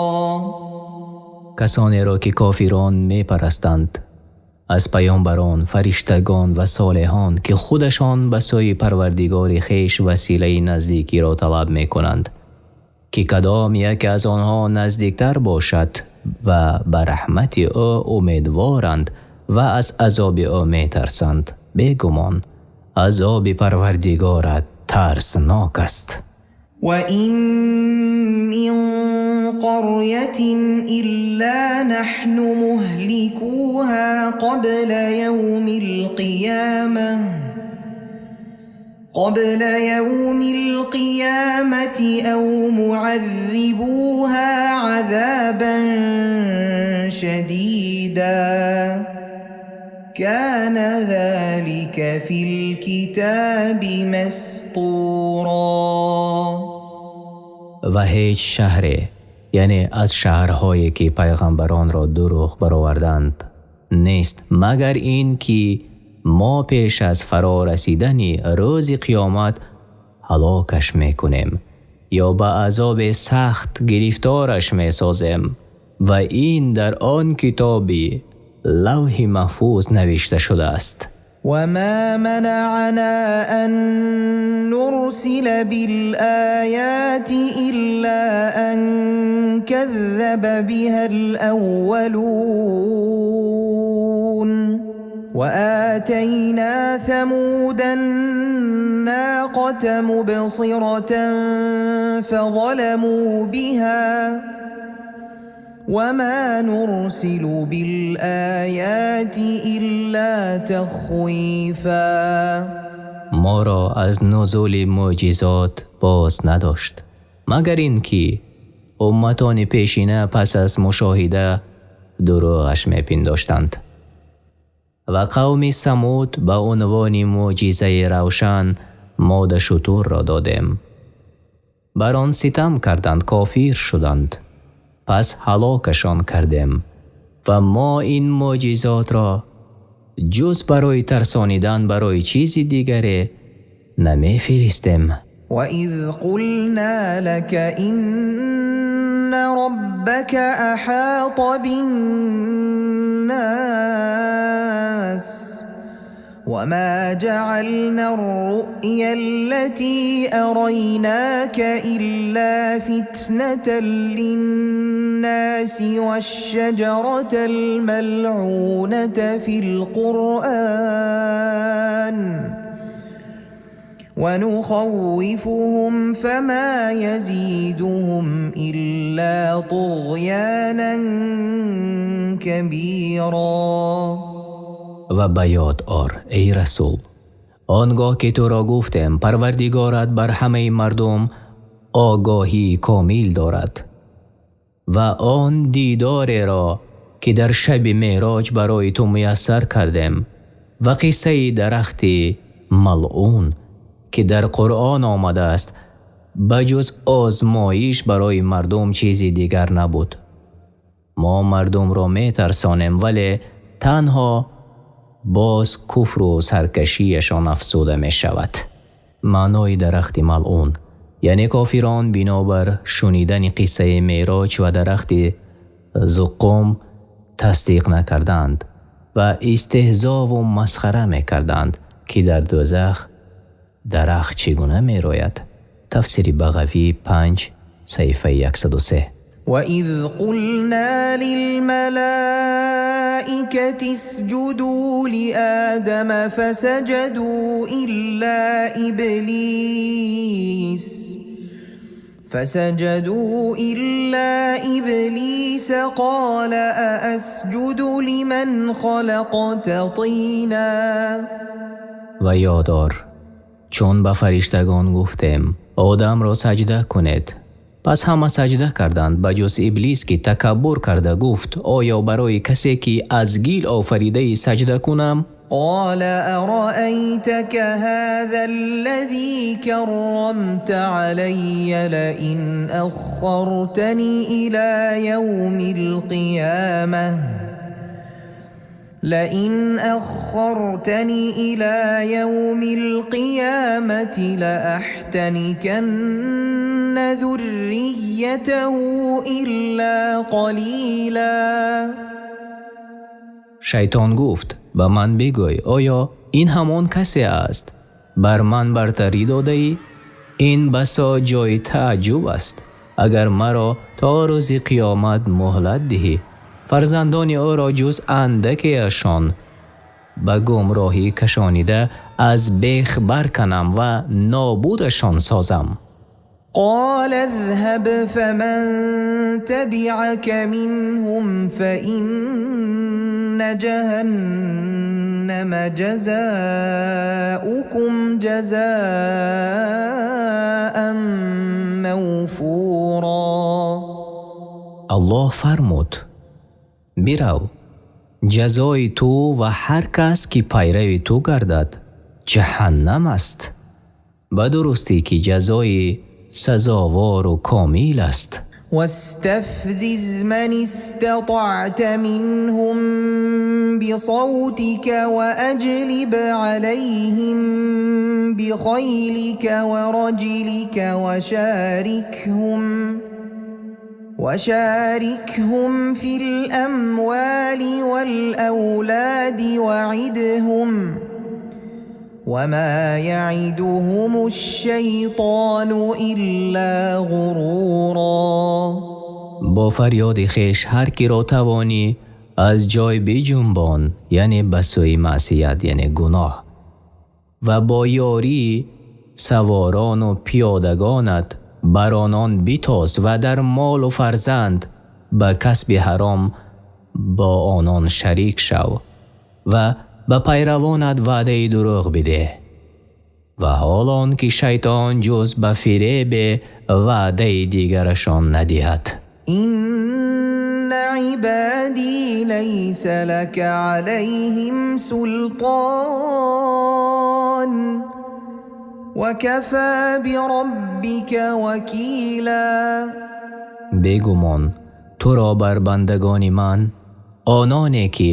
Касонеро ки кофирон мепарастанд аз паёмбарон, фариштагон ва солеҳон, ки худашон ба сӯи Парвардигори хеш василаи наздикиро талаб мекунанд, ки кадом яке аз онҳо наздиктар бошад ва ба раҳмати ӯ умедворанд ва аз азоби ӯ метарсанд. Бегумон азоби Парвардигорат тарснок аст. Ва ин мин қарйатин илло наҳну муҳликуҳо қабла явмил қиёмати ав муъаззибуҳо азобан шадидо, кона золика фил китоби мастуро. Ва ҳеҷ шаҳре, яъне аз шаҳрҳое ки пайғамбаронро дурӯғ бароварданд, нест, магар ин ки мо пеш аз фаро расидани рӯзи қиёмат ҳалокаш мекунем ё ба азоби сахт гирифтораш месозем ва ин дар он китоби лавҳи маҳфуз навишта шудааст. وما منعنا أن نرسل بالآيات إلا أن كذب بها الأولون وآتينا ثمود الناقة مبصرة فظلموا بها وما نرسل بالآيات إلا تخويفا. Моро аз нузули мӯъҷизот боз надошт, магар инки умматони пешина пас аз мушоҳида дурӯғаш мепиндоштанд. Ва қавми Самуд ба унвони мӯъҷизаи равшан мода шутурро додем. Бар он ситам карданд, кофир шуданд. Пас ҳалокашон кардем ва мо ин мӯъҷизотро ҷуз барои тарсонидан барои чизи дигаре намефиристем. وإذ قلنا لك إن ربك أحاط بالناس وما جعلنا الرؤيا التي أريناك إلا فتنة للناس والشجرة الملعونة في القرآن ونخوفهم فما يزيدهم إلا طغيانا كبيرا. Ва ба ёд ор, эй расул, он гоҳ ки туро гуфтем, Парвардигорат бар ҳамаи мардум огоҳии комил дорад ва он дидореро ки дар шаби меъроҷ барои ту муяссар кардем ва қиссаи дарахти малъун ки дар Қуръон омадааст, ба ҷуз озмоиш барои мардум чизи дигар набуд. Мо мардумро метарсонем, вале танҳо боз куфру саркашиашон афзуда мешавад. Маънои дарахти малъун, яъне кофирон бинобар шунидани қиссаи меъроҷ ва дарахти зуққум тасдиқ накарданд ва истеҳзову масхара мекарданд, ки дар дӯзах дарахт чӣ гуна мерояд. Тафсири Бағавӣ, 5, саҳифаи 103. وإذ قلنا للملائكة اسجدوا لآدم فسجدوا إلا إبليس قال أأسجد لمن خلقت طينا. Ва ёд ор, чун ба фариштагон гуфтем, Одамро саҷда кунед. Пас ҳама саҷда карданд, ба ҷуз Иблис, ки такаббур карда гуфт: оё барои касе ки аз гил офаридаӣ саҷда кунам? قال أرأيتك هذا الذي كرمت علي لئن أخرتني إلى يوم القيامة لئن أخرتني إلى يوم القيامة لأحتنكن ذريته إلا قليلا. Шайтон гуфт: ба ман бигӯй, оё ин ҳамон касе аст, бар ман бартарӣ додаӣ? Ин басо ҷои тааҷҷуб аст. Агар маро то рӯзи қиёмат муҳлат диҳӣ, фарзандони ӯро ҷуз андакеашон ба гумроҳӣ кашонида аз бех барканам ва нобудашон созам. قال اذهب فمن تبعك منهم فإن جهنم جزاؤكم جزاء موفورا. Аллоҳ фармуд: бирав, ҷазои ту ва ҳар кас ки пайрави ту гардад ҷаҳаннам аст. Ба дурустӣ ки ҷазои сазовору комил аст. واستفزز من استطعت منهم بصوتك وأجلب عليهم بخيلك ورجلك وشاركهم في الأموال والأولاد وعدهم وما يعدهم الشيطان إلا غرورا. Бо фарёди хеш ҳар киро тавонӣ аз ҷой биҷунбон, яъне ба сӯи маъсият, яъне гуноҳ, ва бо ёрии саворон ва пиёдагонат бар онон битоз ва дар мол ва фарзанд ба касби ҳаром бо онон шарик шав ва ба пайравонат ваъдаи дурӯғ бидеҳ. Ва ҳол он ки шайтон ҷуз ба фиреб ваъдаи дигарашон надиҳад. إن عبادي ليس لك عليهم سلطان وكفى بربك وكيلا. Бегумон туро бар бандагони ман, ононе ки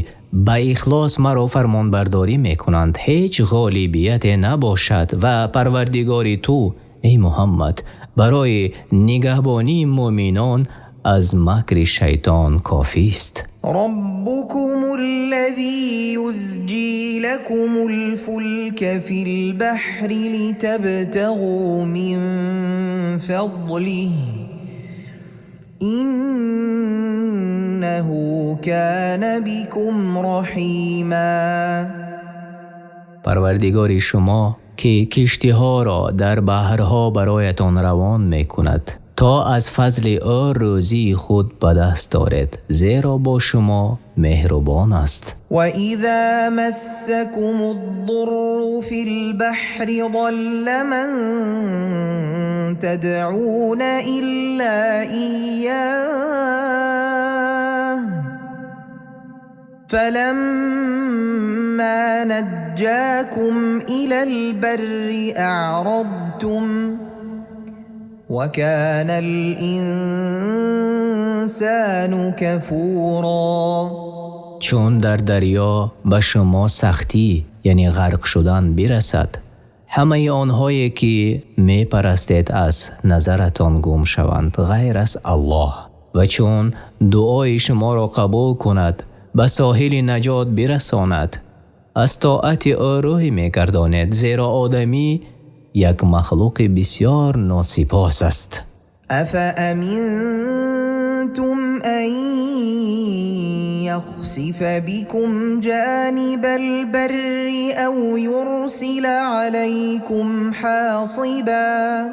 ба ихлос маро фармонбардорӣ мекунанд, ҳеҷ ғолибияте набошад ва Парвардигори ту, эй Муҳаммад, барои нигаҳбонии мӯъминон аз макри шайтон кофист. ربكم الذي يزجي لكم الفلك في البحر لتبتغوا من فضله إنه كان بكم رحيما. Парвардигори шумо ки киштиҳоро дар баҳрҳо бароятон равон мекунад, то аз фазли ӯ рӯзии худ ба даст оред, зеро бо шумо меҳрубон аст. وإذا مسكم الضر في البحر ضل من تدعون إلا إياه فلما نجاكم إلى البر أعرضتم وكان الإنسان كفورا. Чун дар дарё ба шумо сахтӣ, яъне ғарқ шудан, бирасад, ҳамаи онҳое ки мепарастед аз назаратон гум шаванд, ғайр аз Аллоҳ. Ва чун дуои шуморо қабул кунад, ба соҳили наҷот бирасонад, аз тоати ӯ рӯй мегардонед, зеро одамӣ як махлуқи бисёр носипос аст. أفأمنتم أن يخسف بكم جانب البر أو يرسل عليكم حاصبا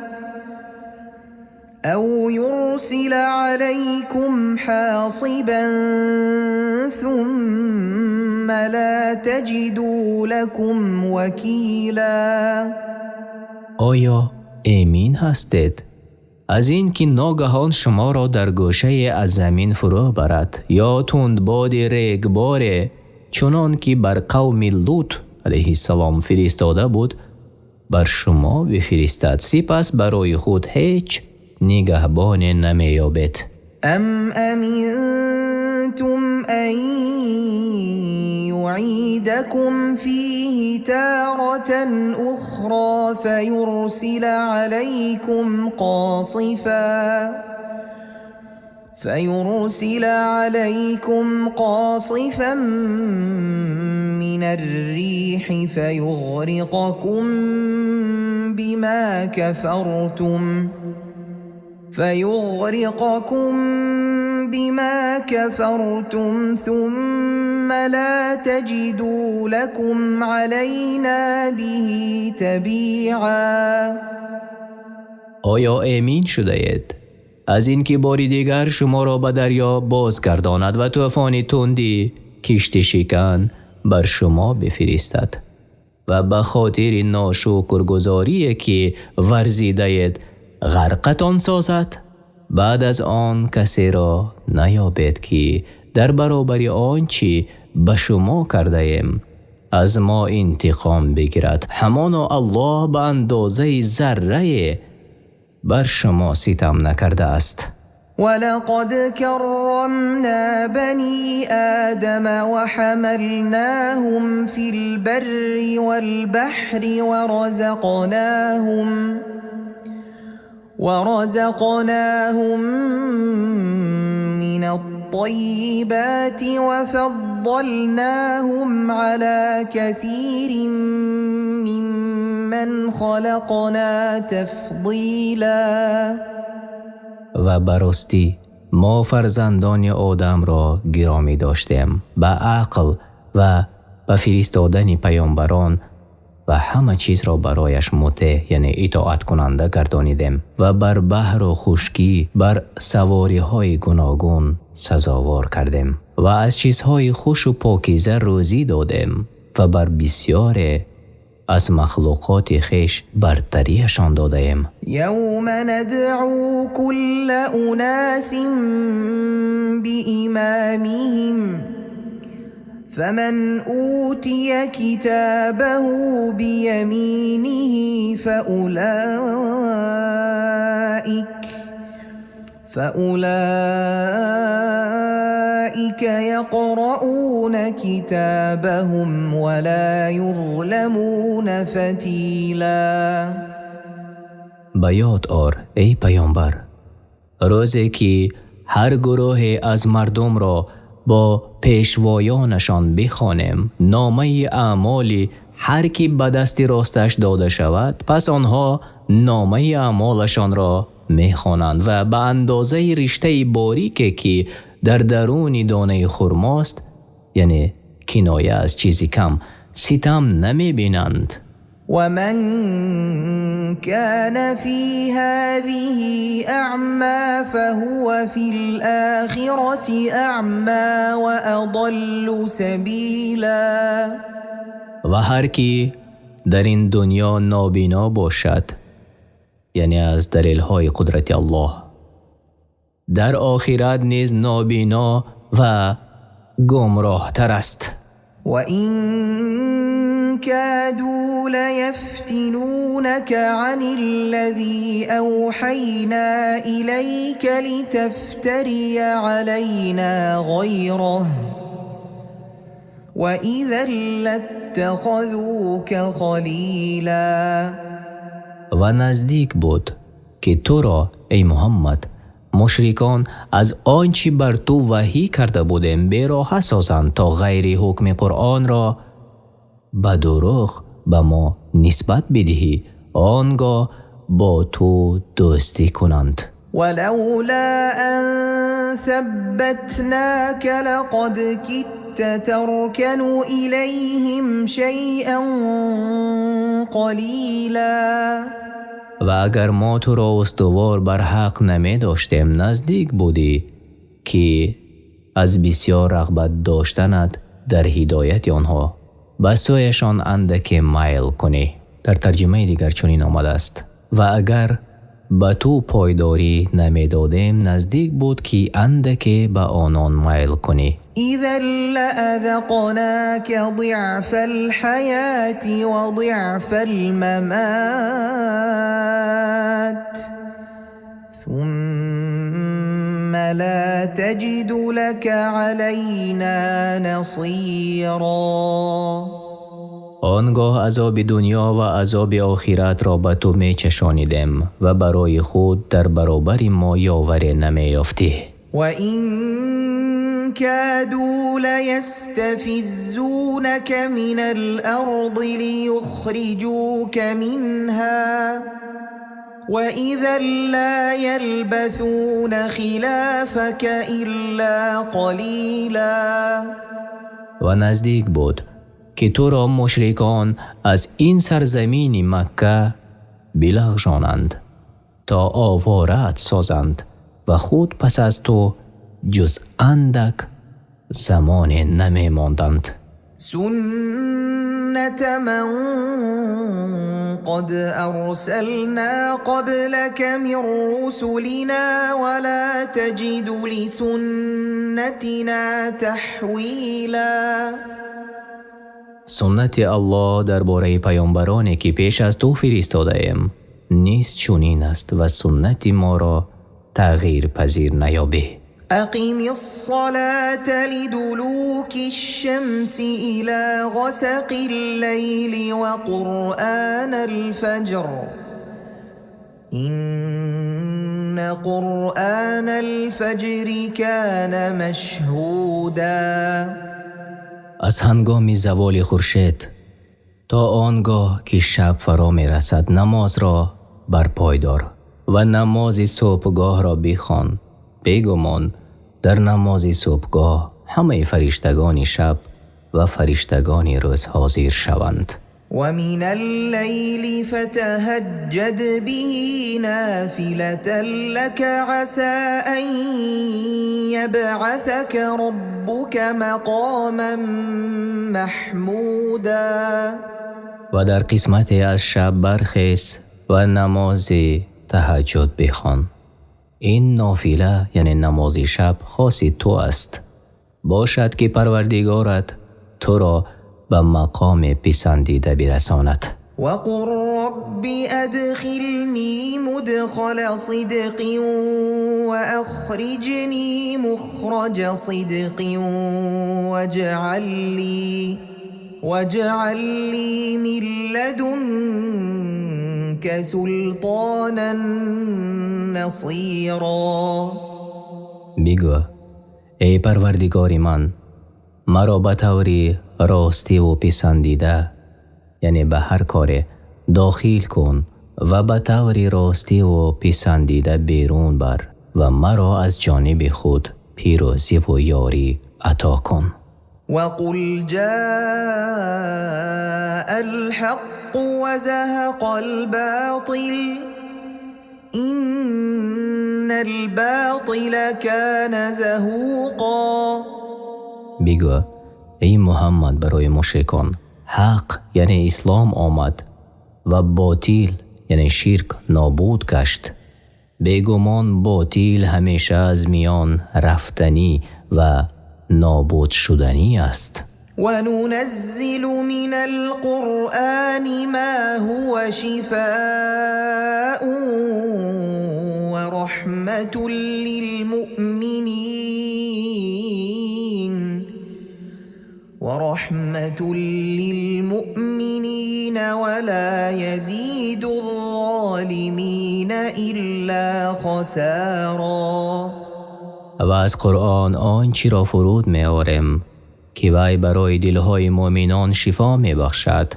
أو يرسل عليكم حاصبا ثم لا تجدوا لكم وكيلا. Оё эмин ҳастед аз ин ки ногаҳон шуморо дар гӯшае аз замин фурӯ барад ё тундбоди регборе, чунон ки бар қавми Лут алайҳиссалом фиристода буд, бар шумо бифиристад, сипас барои худ ҳеҷ нигаҳбоне намеёбед? أم أمنتم أن يعيدكم فيه تارة أخرى فيرسل عليكم قاصفا من الريح فيغرقكم بما كفرتم ثم لا تجدوا لكم علينا به تبيعا. Оё эмин шудаед аз инки бори дигар шуморо ба дарё бозгардонад ва тӯфони тунди киштишикан бар шумо бифиристад ва ба хотири ношукргузорие ки варзидаед ғарқатон созад? Баъд аз он касеро наёбед ки дар баробари он чӣ ба шумо кардаем аз мо интиқом бигирад. Ҳамоно Аллоҳ ба андозаи заррае бар шумо ситам накардааст. ولقد كرمنا بني آدم وحملناهم في البر والبحر ورزقناهم من الطيبات وفضلناهم على كثير ممن خلقنا تفضيلا. Ва ба ростӣ мо фарзандони Одамро гиромӣ доштем ба ақл ва ба фиристодани паёмбарон ва ҳама чизро барояш мутеъ, яъне итоаткунанда гардонидем ва бар баҳру хушкӣ бар савориҳои гуногун сазовор кардем ва аз чизҳои хушу покиза рӯзӣ додем ва бар бисёре аз махлуқоти хеш бартариашон додаем. يوم ندعو كل أناس بإمامهم فمن أوتي كتابه بيمينه فأولئك يقرؤون كتابهم ولا يظلمون فتيلا. Ба ёд ор, эй паёмбар, рӯзе ки ҳар гурӯҳе аз мардумро бо пешвоёнашон бихонем, номаи аъмоли ҳар ки ба дасти росташ дода шавад, пас онҳо номаи аъмолашонро мехонанд ва ба андозаи риштаи борике ки дар даруни донаи хурмост, яъне киноя аз чизи кам, ситам намебинанд. ومن كان في هذه أعمى فهو في الآخرة أعمى وأضل سبيلا. Ва ҳар ки дар ин дунё нобино бошад, яъне аз далелҳои қудрати Аллоҳ, дар охират низ нобино ва гумроҳтар аст. وإن كادوا ليفتنونك عن الذي أوحينا إليك لتفتري علينا غيره وإذا لاتخذوك خليلا. Ва наздик буд ки туро, эй Муҳаммад, мушрикон аз он чӣ бар ту ваҳӣ карда будем бероҳа созанд, то ғайри ҳукми Қуръонро ба дурӯғ ба мо нисбат бидиҳӣ, он гоҳ бо ту дӯстӣ кунанд. ولولا أن ثبتناك لقد كدت تركن إليهم شيئا قليلا. Ва агар мо туро устувор бар ҳақ намедоштем, наздик будӣ ки аз бисёр рағбат доштанат дар ҳидояти онҳо ба сӯяшон андаке майл кунӣ. Дар тарҷимаи дигар чунин омадааст: ва агар ба ту пойдорӣ намедодем, наздик буд ки андаке ба онон майл кунӣ. إذا لأذقناك ضعف الحياة وضعف الممات ثم لا تجد لك علينا نصيرا. Он гоҳ азоби дунё ва азоби охиратро ба ту мечашонидем ва барои худ дар баробари мо ёваре намеёфтӣ. وإن كادوا ليستفزونك من الأرض ليخرجوك منها وإذا لا يلبثون خلافك إلا قليلا. Ва наздик буд ки туро мушрикон аз ин сарзамини Макка билағжонанд, то овораат созанд ва худ пас аз ту ҷуз андак замоне намемонданд. سنة من قد أرسلنا قبلك من رسلنا ولا تجد لسنتنا تحويلا. Суннати Аллоҳ дар бораи паёмбароне ки пеш аз ту фиристодаем низ чунин аст ва суннати моро тағйирпазир наёбӣ. أقم الصلاة لدلوك الشمس إلى غسق الليل وقرآن الفجر إن قرآن الفجر كان مشهودا. Аз ҳангоми заволи хуршед то он гоҳ ки шаб фаро мерасад намозро барпой дор ва намози субҳгоҳро бихон. Бегумон дар намози субҳгоҳ ҳамаи фариштагони шаб ва фариштагони рӯз ҳозир шаванд. ومن الليل فتهجد به نافلة لك عسى أن يبعثك ربك مقاما محمودا. Ва дар қисмате аз шаб бархез ва намози таҳаҷҷуд бихон. Ин нофила, яъне намози шаб, хоси ту аст. Бошад ки Парвардигорат туро ба мақоми писандида бирасонад. وقل رب أدخلني مدخل صدق وأخرجني مخرج صدق واجعل لي من لدنك سلطانا نصيرا. Бигӯ: эй Парвардигори ман, маро ба таври ростиву писандида, яъне ба ҳар коре дохил кун ва ба таври ростиву писандида берун бар ва маро аз ҷониби худ пирӯзиву ёрӣ ато кун. وقل جاء الحق وزهق الباطل إن الباطل كان زهوقا. Бигӯ, эй Муҳаммад, барои мушрикон: ҳақ, яъне ислом, омад ва ботил, яъне ширк, нобуд гашт. Бегумон ботил ҳамеша аз миён рафтанӣ ва нобуд шуданӣ аст. وننزل من القرآن ما هو شفاء ورحمة للمؤمنين ورحمة للمؤمنين ولا يزيد الظالمين إلا خسارا. Ва аз Қуръон он чиро фуруд меорем, ки вай барои дилҳои мӯъминон шифо мебахшад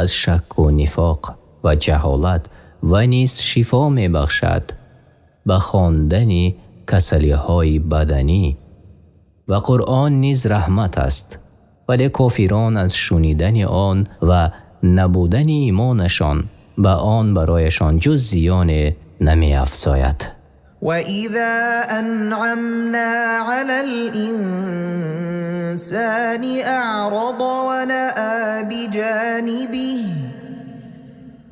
аз шакку нифоқ ва ҷаҳолат ва низ шифо мебахшад ба хондани касалиҳои баданӣ, ва Қуръон низ раҳмат аст, вале кофирон аз шунидани он ва набудани имонашон ба он барояшон ҷуз зиёне намеафзояд. وإذا أنعمنا على الإنسان أعرض ونأى بجانبه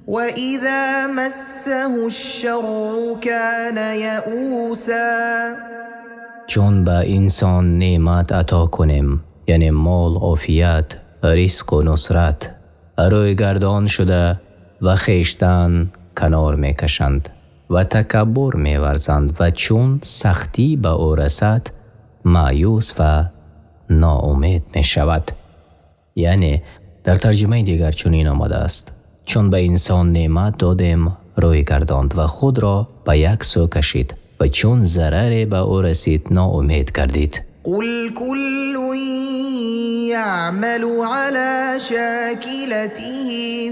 وإذا مسه الشر كان يئوسا. Чун ба инсон неъмат ато кунем, яъне мол, офият, ризқу нусрат, рӯйгардон шуда ва хештан канор мекашанд ва такаббур меварзанд, ва чун сахтӣ ба ӯ расад, маъюс ва ноумед мешавад. Яъне дар тарҷумаи дигар чунин омадааст: чун ба инсон неъмат додем, рӯй гардонд ва худро ба як сӯ кашид, ва чун зараре ба ӯ расид, ноумед гардид. قل كل يعمل على شاكلته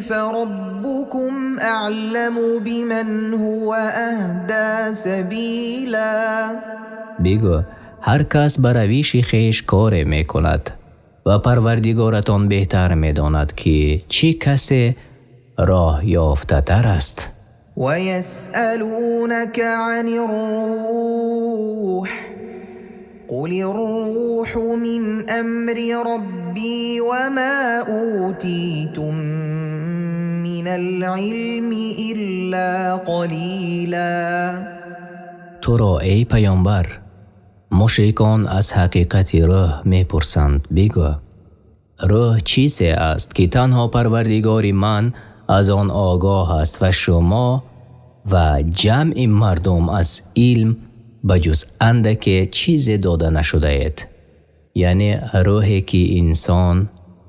فربكم أعلم بمن هو أهدى سبيلا. Бигӯ: ҳар кас ба равиши хеш коре мекунад ва Парвардигоратон беҳтар медонад, ки чӣ касе роҳ ёфтатар аст. ويسألونك عن الروح قل الروح من أمر ربي وما أوتيتم من العلم إلا قليلا. Туро, эй паёмбар, мушрикон аз ҳақиқати рӯҳ мепурсанд. Бигӯ: рӯҳ чизе аст, ки танҳо Парвардигори ман аз он огоҳ аст ва шумо ва ҷамъи мардум аз илм ба ҷуз андаке чизе дода нашудаед, яъне рӯҳе ки инсон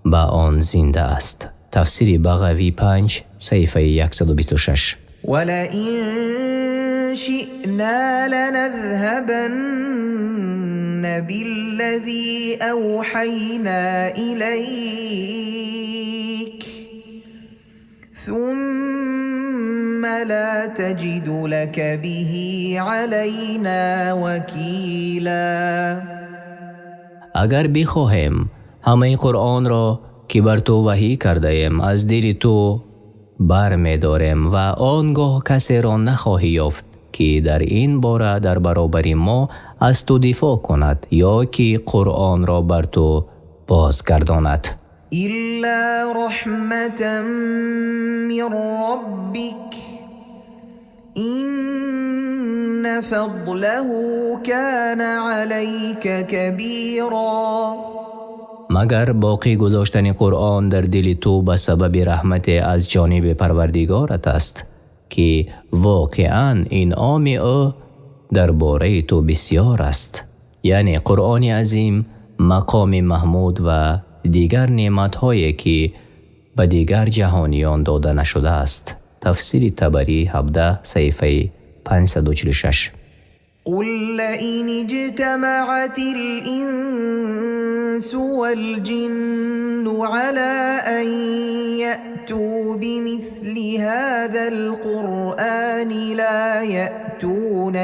ба он зинда аст. Тафсири Бағавӣ 5, саҳифаи 126. ولئن شئنا لنذهبن بالذي أوحينا إليك ثم لا تجد لك به علينا وكيلا. Агар бихоҳем, ҳамаи Қуръонро, ки бар ту ваҳй кардаем, аз дили ту бармедорем ва он гоҳ касеро нахоҳӣ ёфт, ки дар ин бора дар баробари мо аз ту дифоъ кунад ё ки Қуръонро бар ту бозгардонад. إلا رحمة من ربك إن فضله كان عليك كبيرا. Магар боқӣ гузоштани Қуръон дар дили ту ба сабаби раҳмате аз ҷониби Парвардигорат аст, ки воқеан инъоми ӯ дар бораи ту бисёр аст, яъне Қуръони азим, мақоми маҳмуд ва дигар неъматҳое, ки ба дигар ҷаҳониён дода нашудааст. Тафсири Табарӣ 17, саҳифаи 546. قل لئن اجتمعت الإنس والجن على أن يأتوا بمثل هذا القرآن لا يأتون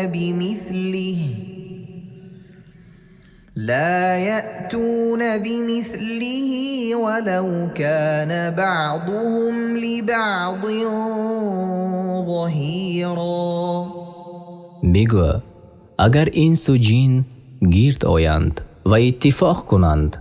بمثله ولو كان بعضهم لبعض ظهيرا. Бигӯ, агар инсу ҷин гирд оянд ва иттифоқ кунанд,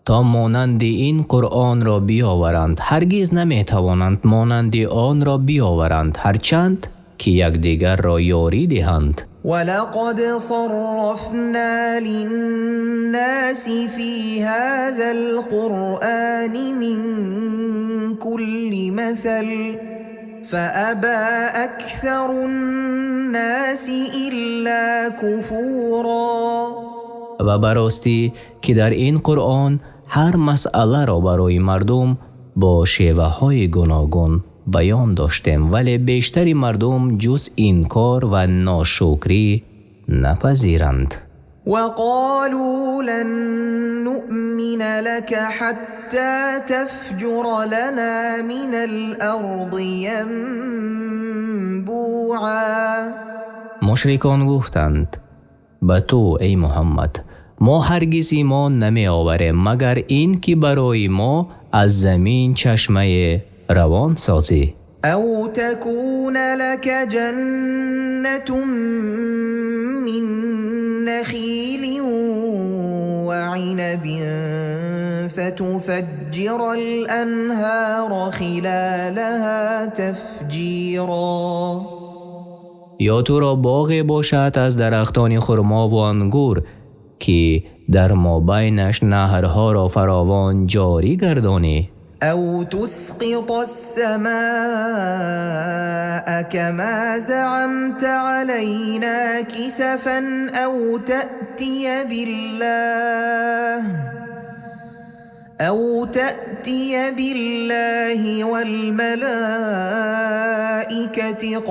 то монанди ин Қуръонро биёваранд, ҳаргиз наметавонанд монанди онро биёваранд, ҳарчанд ки якдигарро ёрӣ диҳанд. ولقد صرفنا للناس في هذا القرآن من كل مثل فأبى أكثر الناس إلا كفورا. Ва ба ростӣ, ки дар ин Қуръон ҳар масъаларо барои мардум бо шеваҳои гуногун баён доштем, вале бештари мардум ҷуз инкор ва ношукрӣ напазиранд. وقالوا لن نؤمن لك حتى تفجر لنا من الأرض ينبوعا. Мушрикон гуфтанд ба ту, эй Муҳаммад: мо ҳаргиз имон намеоварем, магар ин ки барои мо аз замин чашмае равон созӣ. أو تكون لك جنة من نخيل وعنب فتفجر الأنهار خلالها تفجيرا. Ё туро боғе бошад аз дарахтони хурмову ангур, ки дар мобайнаш наҳрҳоро фаровон ҷорӣ гардонӣ. أو تسقط السماء كما زعمت علينا كسفا أو تأتي بالله والملائكة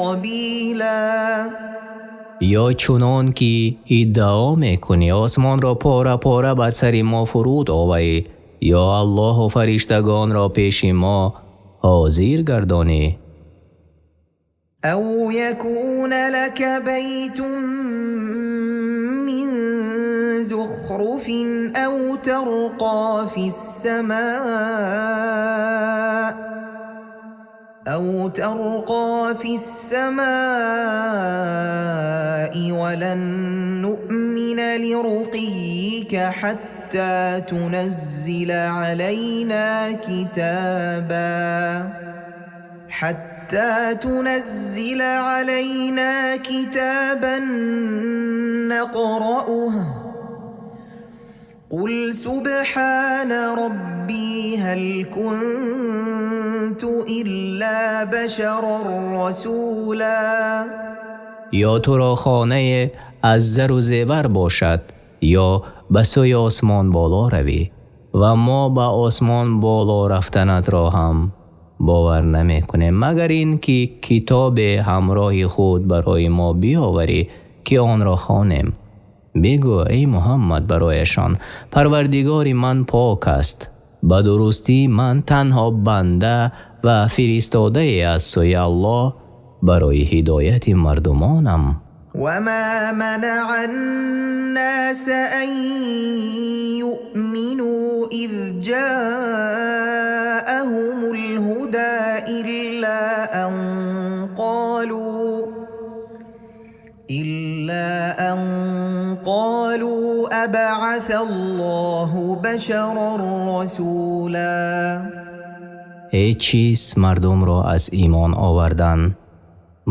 قبيلا. Ё чунон ки иддао мекунӣ, осмонро пора пора бар сари мо фуруд оварӣ, ё Аллоҳу фариштагонро пеши мо ҳозир гардонӣ. أو يكون لك بيت من زخرف أو ترقى في السماء ولن نؤمن لرقيك حتى تنزل علينا كتابا نقرأه. قل سبحان ربي هل كنت إلا بشرا رسولا. Ё туро хонае аз зару зевар бошад, ё ба сӯи осмон боло равӣ, ва мо ба осмон боло рафтанатро ҳам бовар намекунем, магар инки китобе ҳамроҳи худ барои мо биёварӣ, ки онро хонем. Бигӯ эй Муҳаммад барояшон: Парвардигори ман пок аст, ба дурустӣ ман танҳо банда ва фиристодае аз сӯи Аллоҳ барои ҳидояти мардумонам. Ва ма манаъан-носа ан юъминӯ из ҷаъаҳумул-ҳудо иллā ан қолӯ абъасаллоҳу башаран расӯлā. Ҳеҷ чиз мардумро аз имон овардан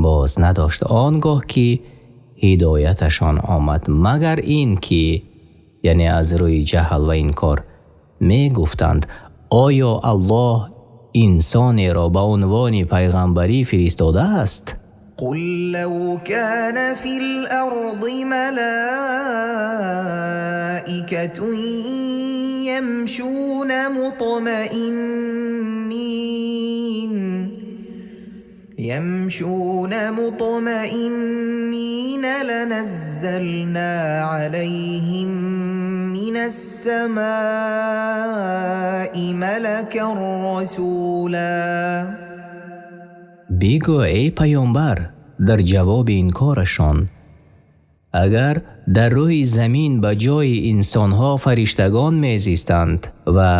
боз надошт он гоҳ ки ҳидояташон омад, магар ин ки, яъне аз рӯи ҷаҳл ва инкор, мегуфтанд: оё Аллоҳ инсонеро ба унвони пайғамбарӣ фиристодааст? قل لو كان في الأرض ملائكة يمشون مطمئنين لنزلنا عليهم من السماء ملكا رسولا. Бигӯ эй паёмбар дар ҷавоби инкорашон: агар дар рӯи замин ба ҷои инсонҳо фариштагон мезистанд ва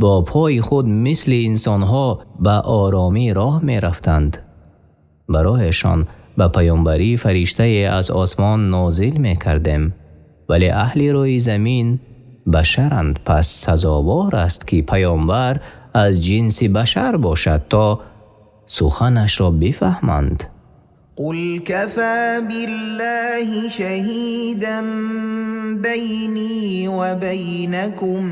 бо пои худ мисли инсонҳо ба оромӣ роҳ мерафтанд, барояшон ба паёмбарӣ фариштае аз осмон нозил мекардем, вале аҳли рӯи замин башаранд, пас сазовор аст ки паёмбар аз ҷинси башар бошад то суханашро бифаҳманд. قل كفى بالله شهيدا بيني وبينكم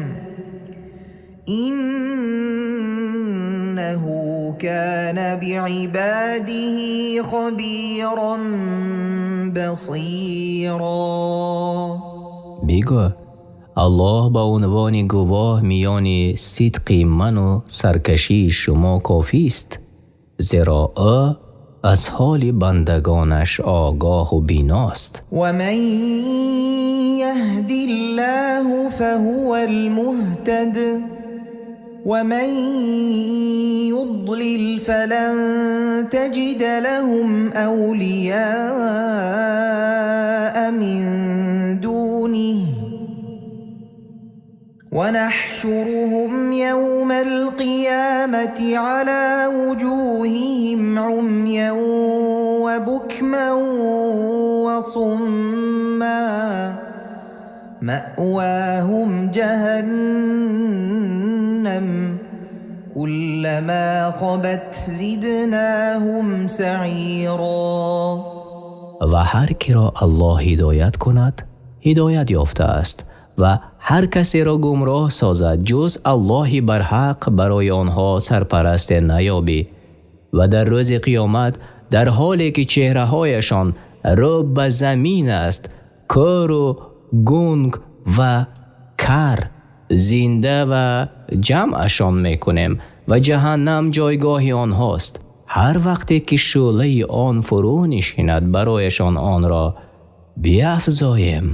إنه كان بعباده خبيرا بصيرا. Бигӯ Аллоҳ ба унвони гувоҳ миёни сидқи ману саркашии шумо кофист, зеро ӯ аз ҳоли бандагонаш огоҳу биност. ومن يهد الله فهو المهتد ومن يضلل فلن تجد لهم أولياء من دونه ونحشرهم يوم القيامة على وجوههم عميا وبكما وصما مأواهم جهنم كلما خبت زدناهم سعيرا. Ва ҳар киро Аллоҳ ҳидоят кунад, ҳидоят ёфтааст, ва ҳар касеро гумроҳ созад, ҷуз Аллоҳи барҳақ барои онҳо сарпарасте наёбӣ. Ва дар рӯзи қиёмат дар ҳоле ки чеҳраҳояшон рӯ ба замин аст, кӯру гунг ва кар зинда ва ҷамъашон мекунем ва ҷаҳаннам ҷойгоҳи онҳост. Ҳар вақте ки шӯълаи он фурӯ нишинад, барояшон онро биафзоем.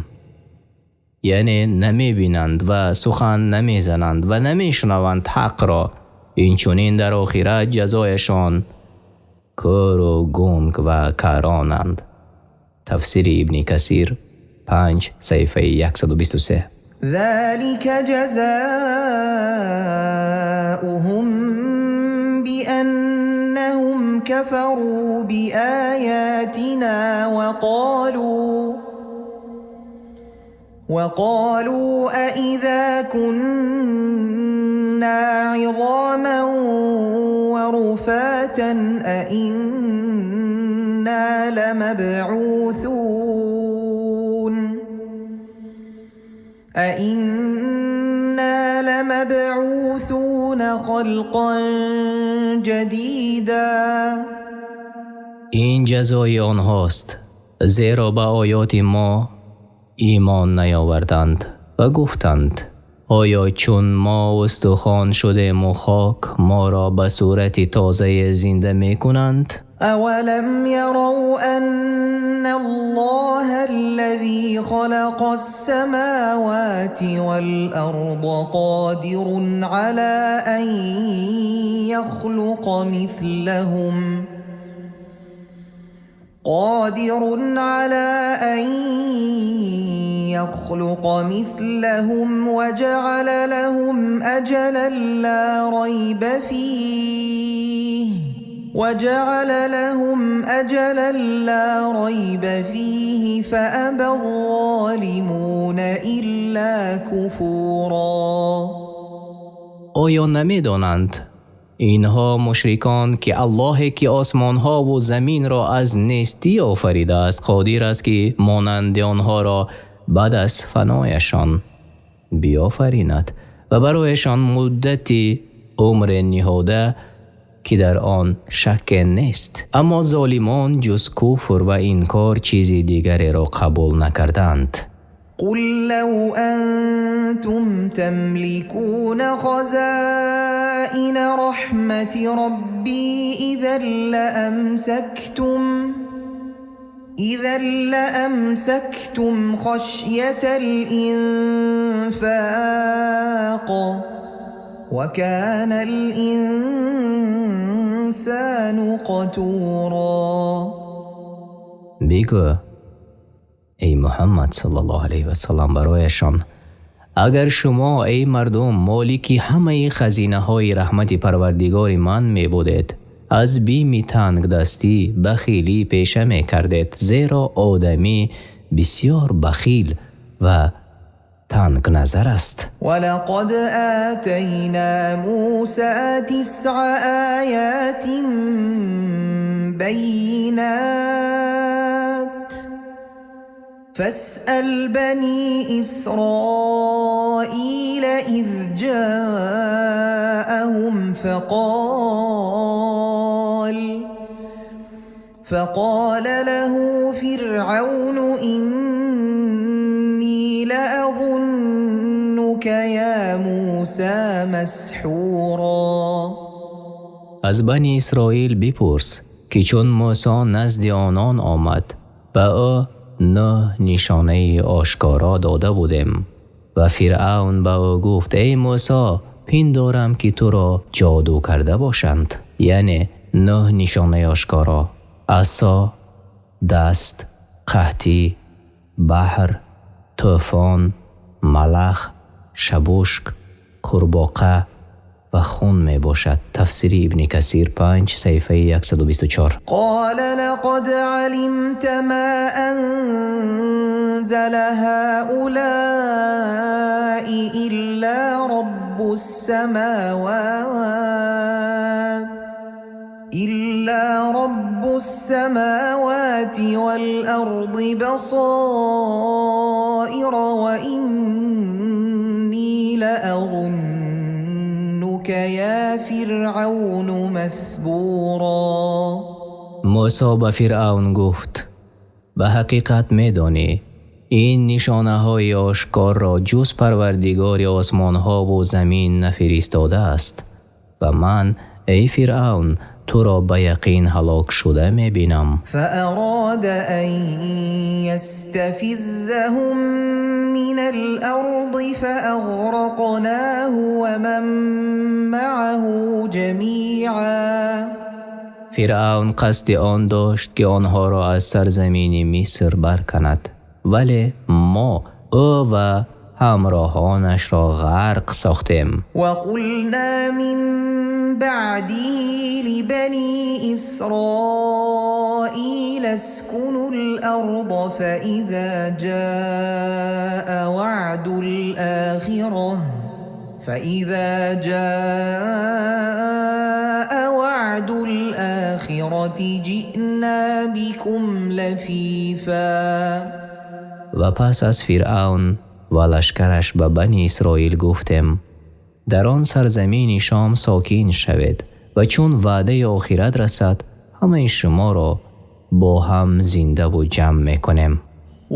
Яъне намебинанд ва сухан намезананд ва намешунаванд ҳақро. Инчунин дар охират ҷазояшон кӯру гунг ва каронанд. Тафсири Ибни Касир 5 саҳифаи 123. ذلك جزاؤهم بأنهم كفروا بآياتنا وقالوا أإذا كنا عظاما ورفاتا أإنا لمبعوثون لمبعوثون خلقا جديدا. Ин ҷазои онҳост, зеро ба оёти мо имон наёварданд ва гуфтанд: оё чун мо устухон шудем ва хок, моро ба сурати тоза зинда мекунанд? أولم يروا أن الله الذي خلق السماوات والأرض قادر على أن يخلق مثلهم قادر على أن يخلق مثلهم وجعل لهم أجلا لا ريب فيه وجعل لهم أجلا لا ريب فيه فأبى الظالمون إلا كفورا. Оё намедонанд инҳо мушрикон, ки Аллоҳе ки осмонҳо ва заминро аз нестӣ офаридааст, қодир аст, ки монанди онҳоро баъд аз фанояшон биёфаринад ва барояшон муддати умр ниҳода, ки дар он шакке нест, аммо золимон ҷуз куфр ва инкор чизи дигареро қабул накарданд. قل لو أنتم تملكون خزائن رحمة ربي إذا لأمسكتم خشية الإنفاق وكان الإنسان قتورا. Бигӯ, эй Муҳаммад саллаллоҳу алайҳи васаллам, барояшон: агар шумо, эй мардум, молики ҳамаи хазинаҳои раҳмати Парвардигори ман мебудед, аз бими тангдастӣ бахилӣ пеша мекардед, зеро одамӣ бисёр бахил ва тангназар аст. ولقد آتينا موسى 9 آيات بينات فاسأل بني إسرائيل إذ جاءهم فقال له فرعون إني لأظنك يا موسى مسحورا. Аз Бани Исроил бипурс, ки чун Мусо назди онон омад, ба ӯ 9 нишонаи ошкоро дода будем ва Фиръавн ба ӯ гуфт: эй Мусо, пиндорам, ки туро ҷоду карда бошанд. Яъне 9 нишонаи ошкоро: асо, даст, қаҳтӣ, баҳр, тӯфон, малах, шабушк, қурбоқа ва хун мебошад. Тафсири Ибни Касир, 5, саҳифаи 124. قال لقد علمت ما أنزل هؤلاء إلا رب السماوات والأرض بصائر وإني لأظنك يا فرعون مثبورا. Мусо ба Фиръавн гуфт: ба ҳақиқат медонӣ, ин нишонаҳои ошкорро ҷуз Парвардигори осмонҳову замин нафиристодааст ва ман, эй Фиръавн, туро ба яқин ҳалок шуда мебинам. فأراد أن يستفزهم من الأرض فأغرقناه ومن معه جميعا. Фиръавн қасди он дошт, ки онҳоро аз сарзамини Миср барканад, вале мо ӯ ва ҳамроҳонашро ғарқ сохтем. وقلنا من بعده لبني إسرائيل اسكنوا الأرض فإذا جاء وعد الآخرة جئنا بكم لفيفا. Ва пас аз Фиръавн ва лашкараш ба Бани Исроил гуфтем: Дар он сарзамини Шом сокин шавед ва чун ваъдаи охират расад, ҳамаи шуморо бо ҳам зинда ва ҷамъ мекунем.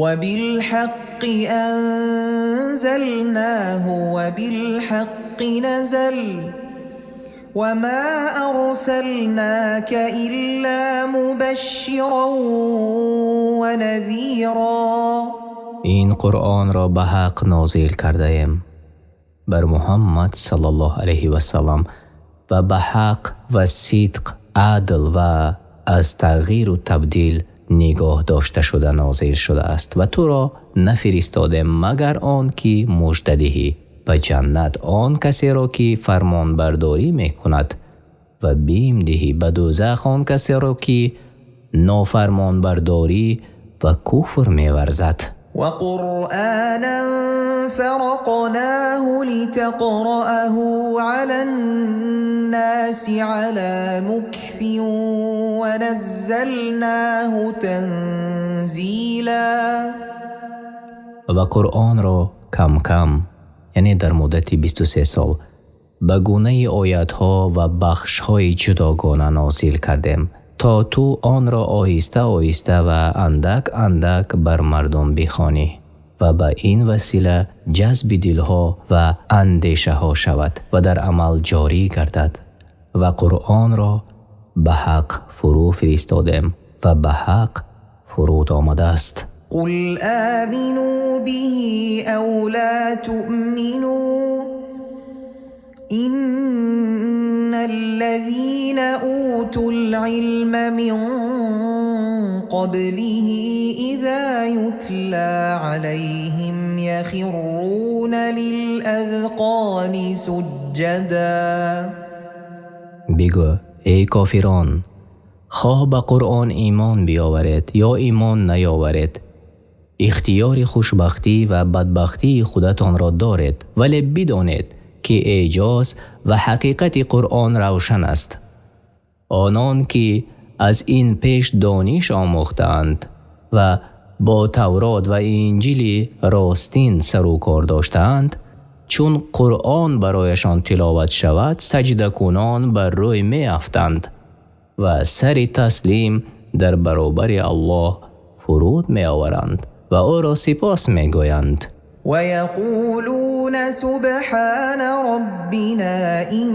Ва билҳаққи анзалнаҳу ва билҳаққи назала ва мо арсалнока илло мубашширан ва назиро. Ин Қуръонро ба ҳақ нозил кардаем бар Муҳаммад саллаллоҳу алайҳи васаллам ва ба ҳақ ва сидқ, адл ва аз тағйир ва табдил нигоҳ дошта шуда нозил шудааст ва туро нафиристодем магар он ки мужда диҳӣ ба ҷаннат он касеро ки фармонбардорӣ мекунад ва бим диҳӣ ба дӯзах он касеро ки нофармонбардорӣ ва куфр меварзад. Ва Қуръонан фарақнаҳу литақраъаҳу ъалан-носи ъало муксин ва наззалнаҳу танзило. Ва Қуръонро кам кам, яъне дар муддати 23 сол, ба гунаи оятҳо ва бахшҳои ҷудогона нозил кардем, то ту онро оҳиста оҳиста ва андак андак бар мардум бихонӣ ва ба ин васила ҷазби дилҳо ва андешаҳо шавад ва дар амал ҷорӣ гардад. Ва Қуръонро ба ҳақ фурӯ фиристодем ва ба ҳақ фуруд омадааст. Қул оминӯ биҳи ав ло туъминӯ инналлазина утул-илма мин қаблиҳи изо ютло ъалайҳим яхирруна лил-азқони суҷҷадо. Бигӯ эй кофирон, хоҳ ба Қуръон имон биёваред ё имон наёваред, ихтиёри хушбахтӣ ва бадбахтии худатонро доред, вале бидонед ки эъҷоз ва ҳақиқати Қуръон равшан аст. Онон ки аз ин пеш дониш омӯхтаанд ва бо Таврот ва Инҷили ростин сару кор доштаанд, чун Қуръон барояшон тиловат шавад, саҷдакунон бар рӯй меафтанд ва сари таслим дар баробари Аллоҳ фуруд меоваранд ва ӯро сипос мегӯянд. Ва яқулуна субҳана роббино ин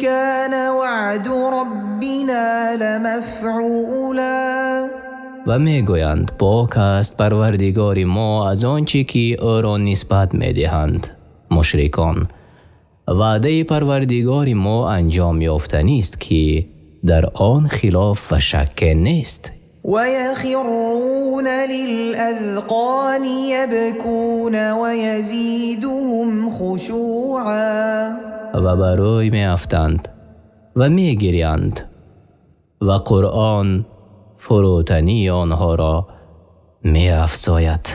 кана ваъду роббино ламафъуло. Ва мегӯянд пок аст Парвардигори мо аз он чи ки ӯро нисбат медиҳанд мушрикон. Ваъдаи Парвардигори мо анҷом ёфтанист ки дар он хилоф ва шакке нест. Ва яхирруна лил-азқони ябкуна ва язидуҳум хушуъан. Ва бар рӯй меафтанд ва мегирянд ва Қуръон фурӯтании онҳоро меафзояд.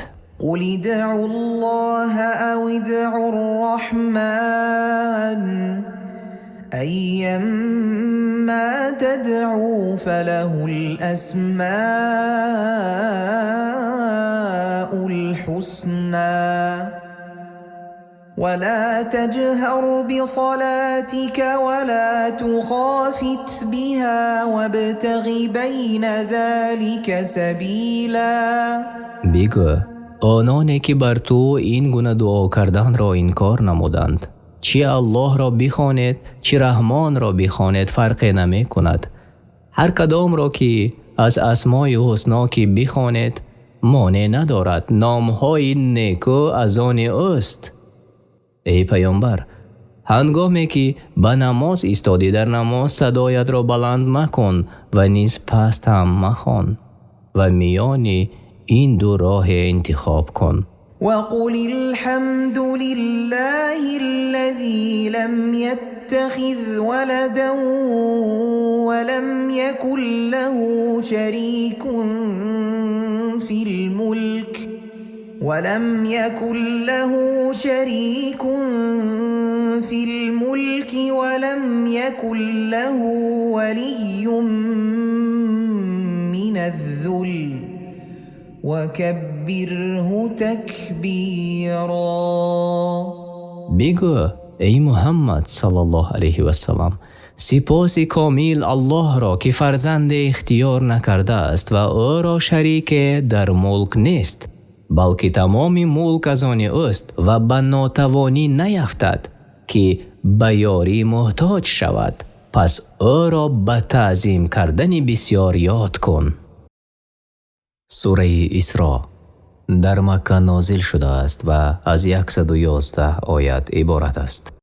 Қул идъу-ллоҳа ав идъу-р-раҳман айямма тадъу фалаҳул-асмаул-ҳусно ва ло таҷҳар бисолотика ва ло тухофит биҳо вабтағи байна золика сабило. Бигӯ ононе ки бар ту ин гуна дуо карданро инкор намуданд, чи Аллоҳро бихонед, чи Раҳмонро бихонед, фарқе намекунад. Ҳар кадомро ки аз асмои ҳусно ки бихонед, монеъ надорад. Номҳои неку аз они ӯст. Эй паёмбар, ҳангоме ки ба намоз истодӣ, дар намоз садоятро баланд макун ва низ паст ҳам махон ва миёни ин ду роҳе интихоб кун. Ва қул-ил-ҳамду лиллаҳи-ллазӣ лам яттахиз валадан ва лам якун лаҳу шарикун фил-мулк ва лам якун лаҳу шарикун фил-мулки ва лам якун лаҳу валиййун миназ-зулл ва каббирҳу такбиро. Бигӯ Эй Муҳаммад саллаллоҳу алайҳи васаллам, сипоси комил Аллоҳро, ки фарзанде ихтиёр накардааст ва ӯро шарике дар мулк нест, балки тамоми мулк аз они ӯст ва ба нотавонӣ наяфтад, ки ба ёрӣ муҳтоҷ шавад. Пас ӯро ба таъзим кардани бисёр ёд кун. Сураи Исро дар Макка нозил шудааст ва аз 111 оят иборат аст.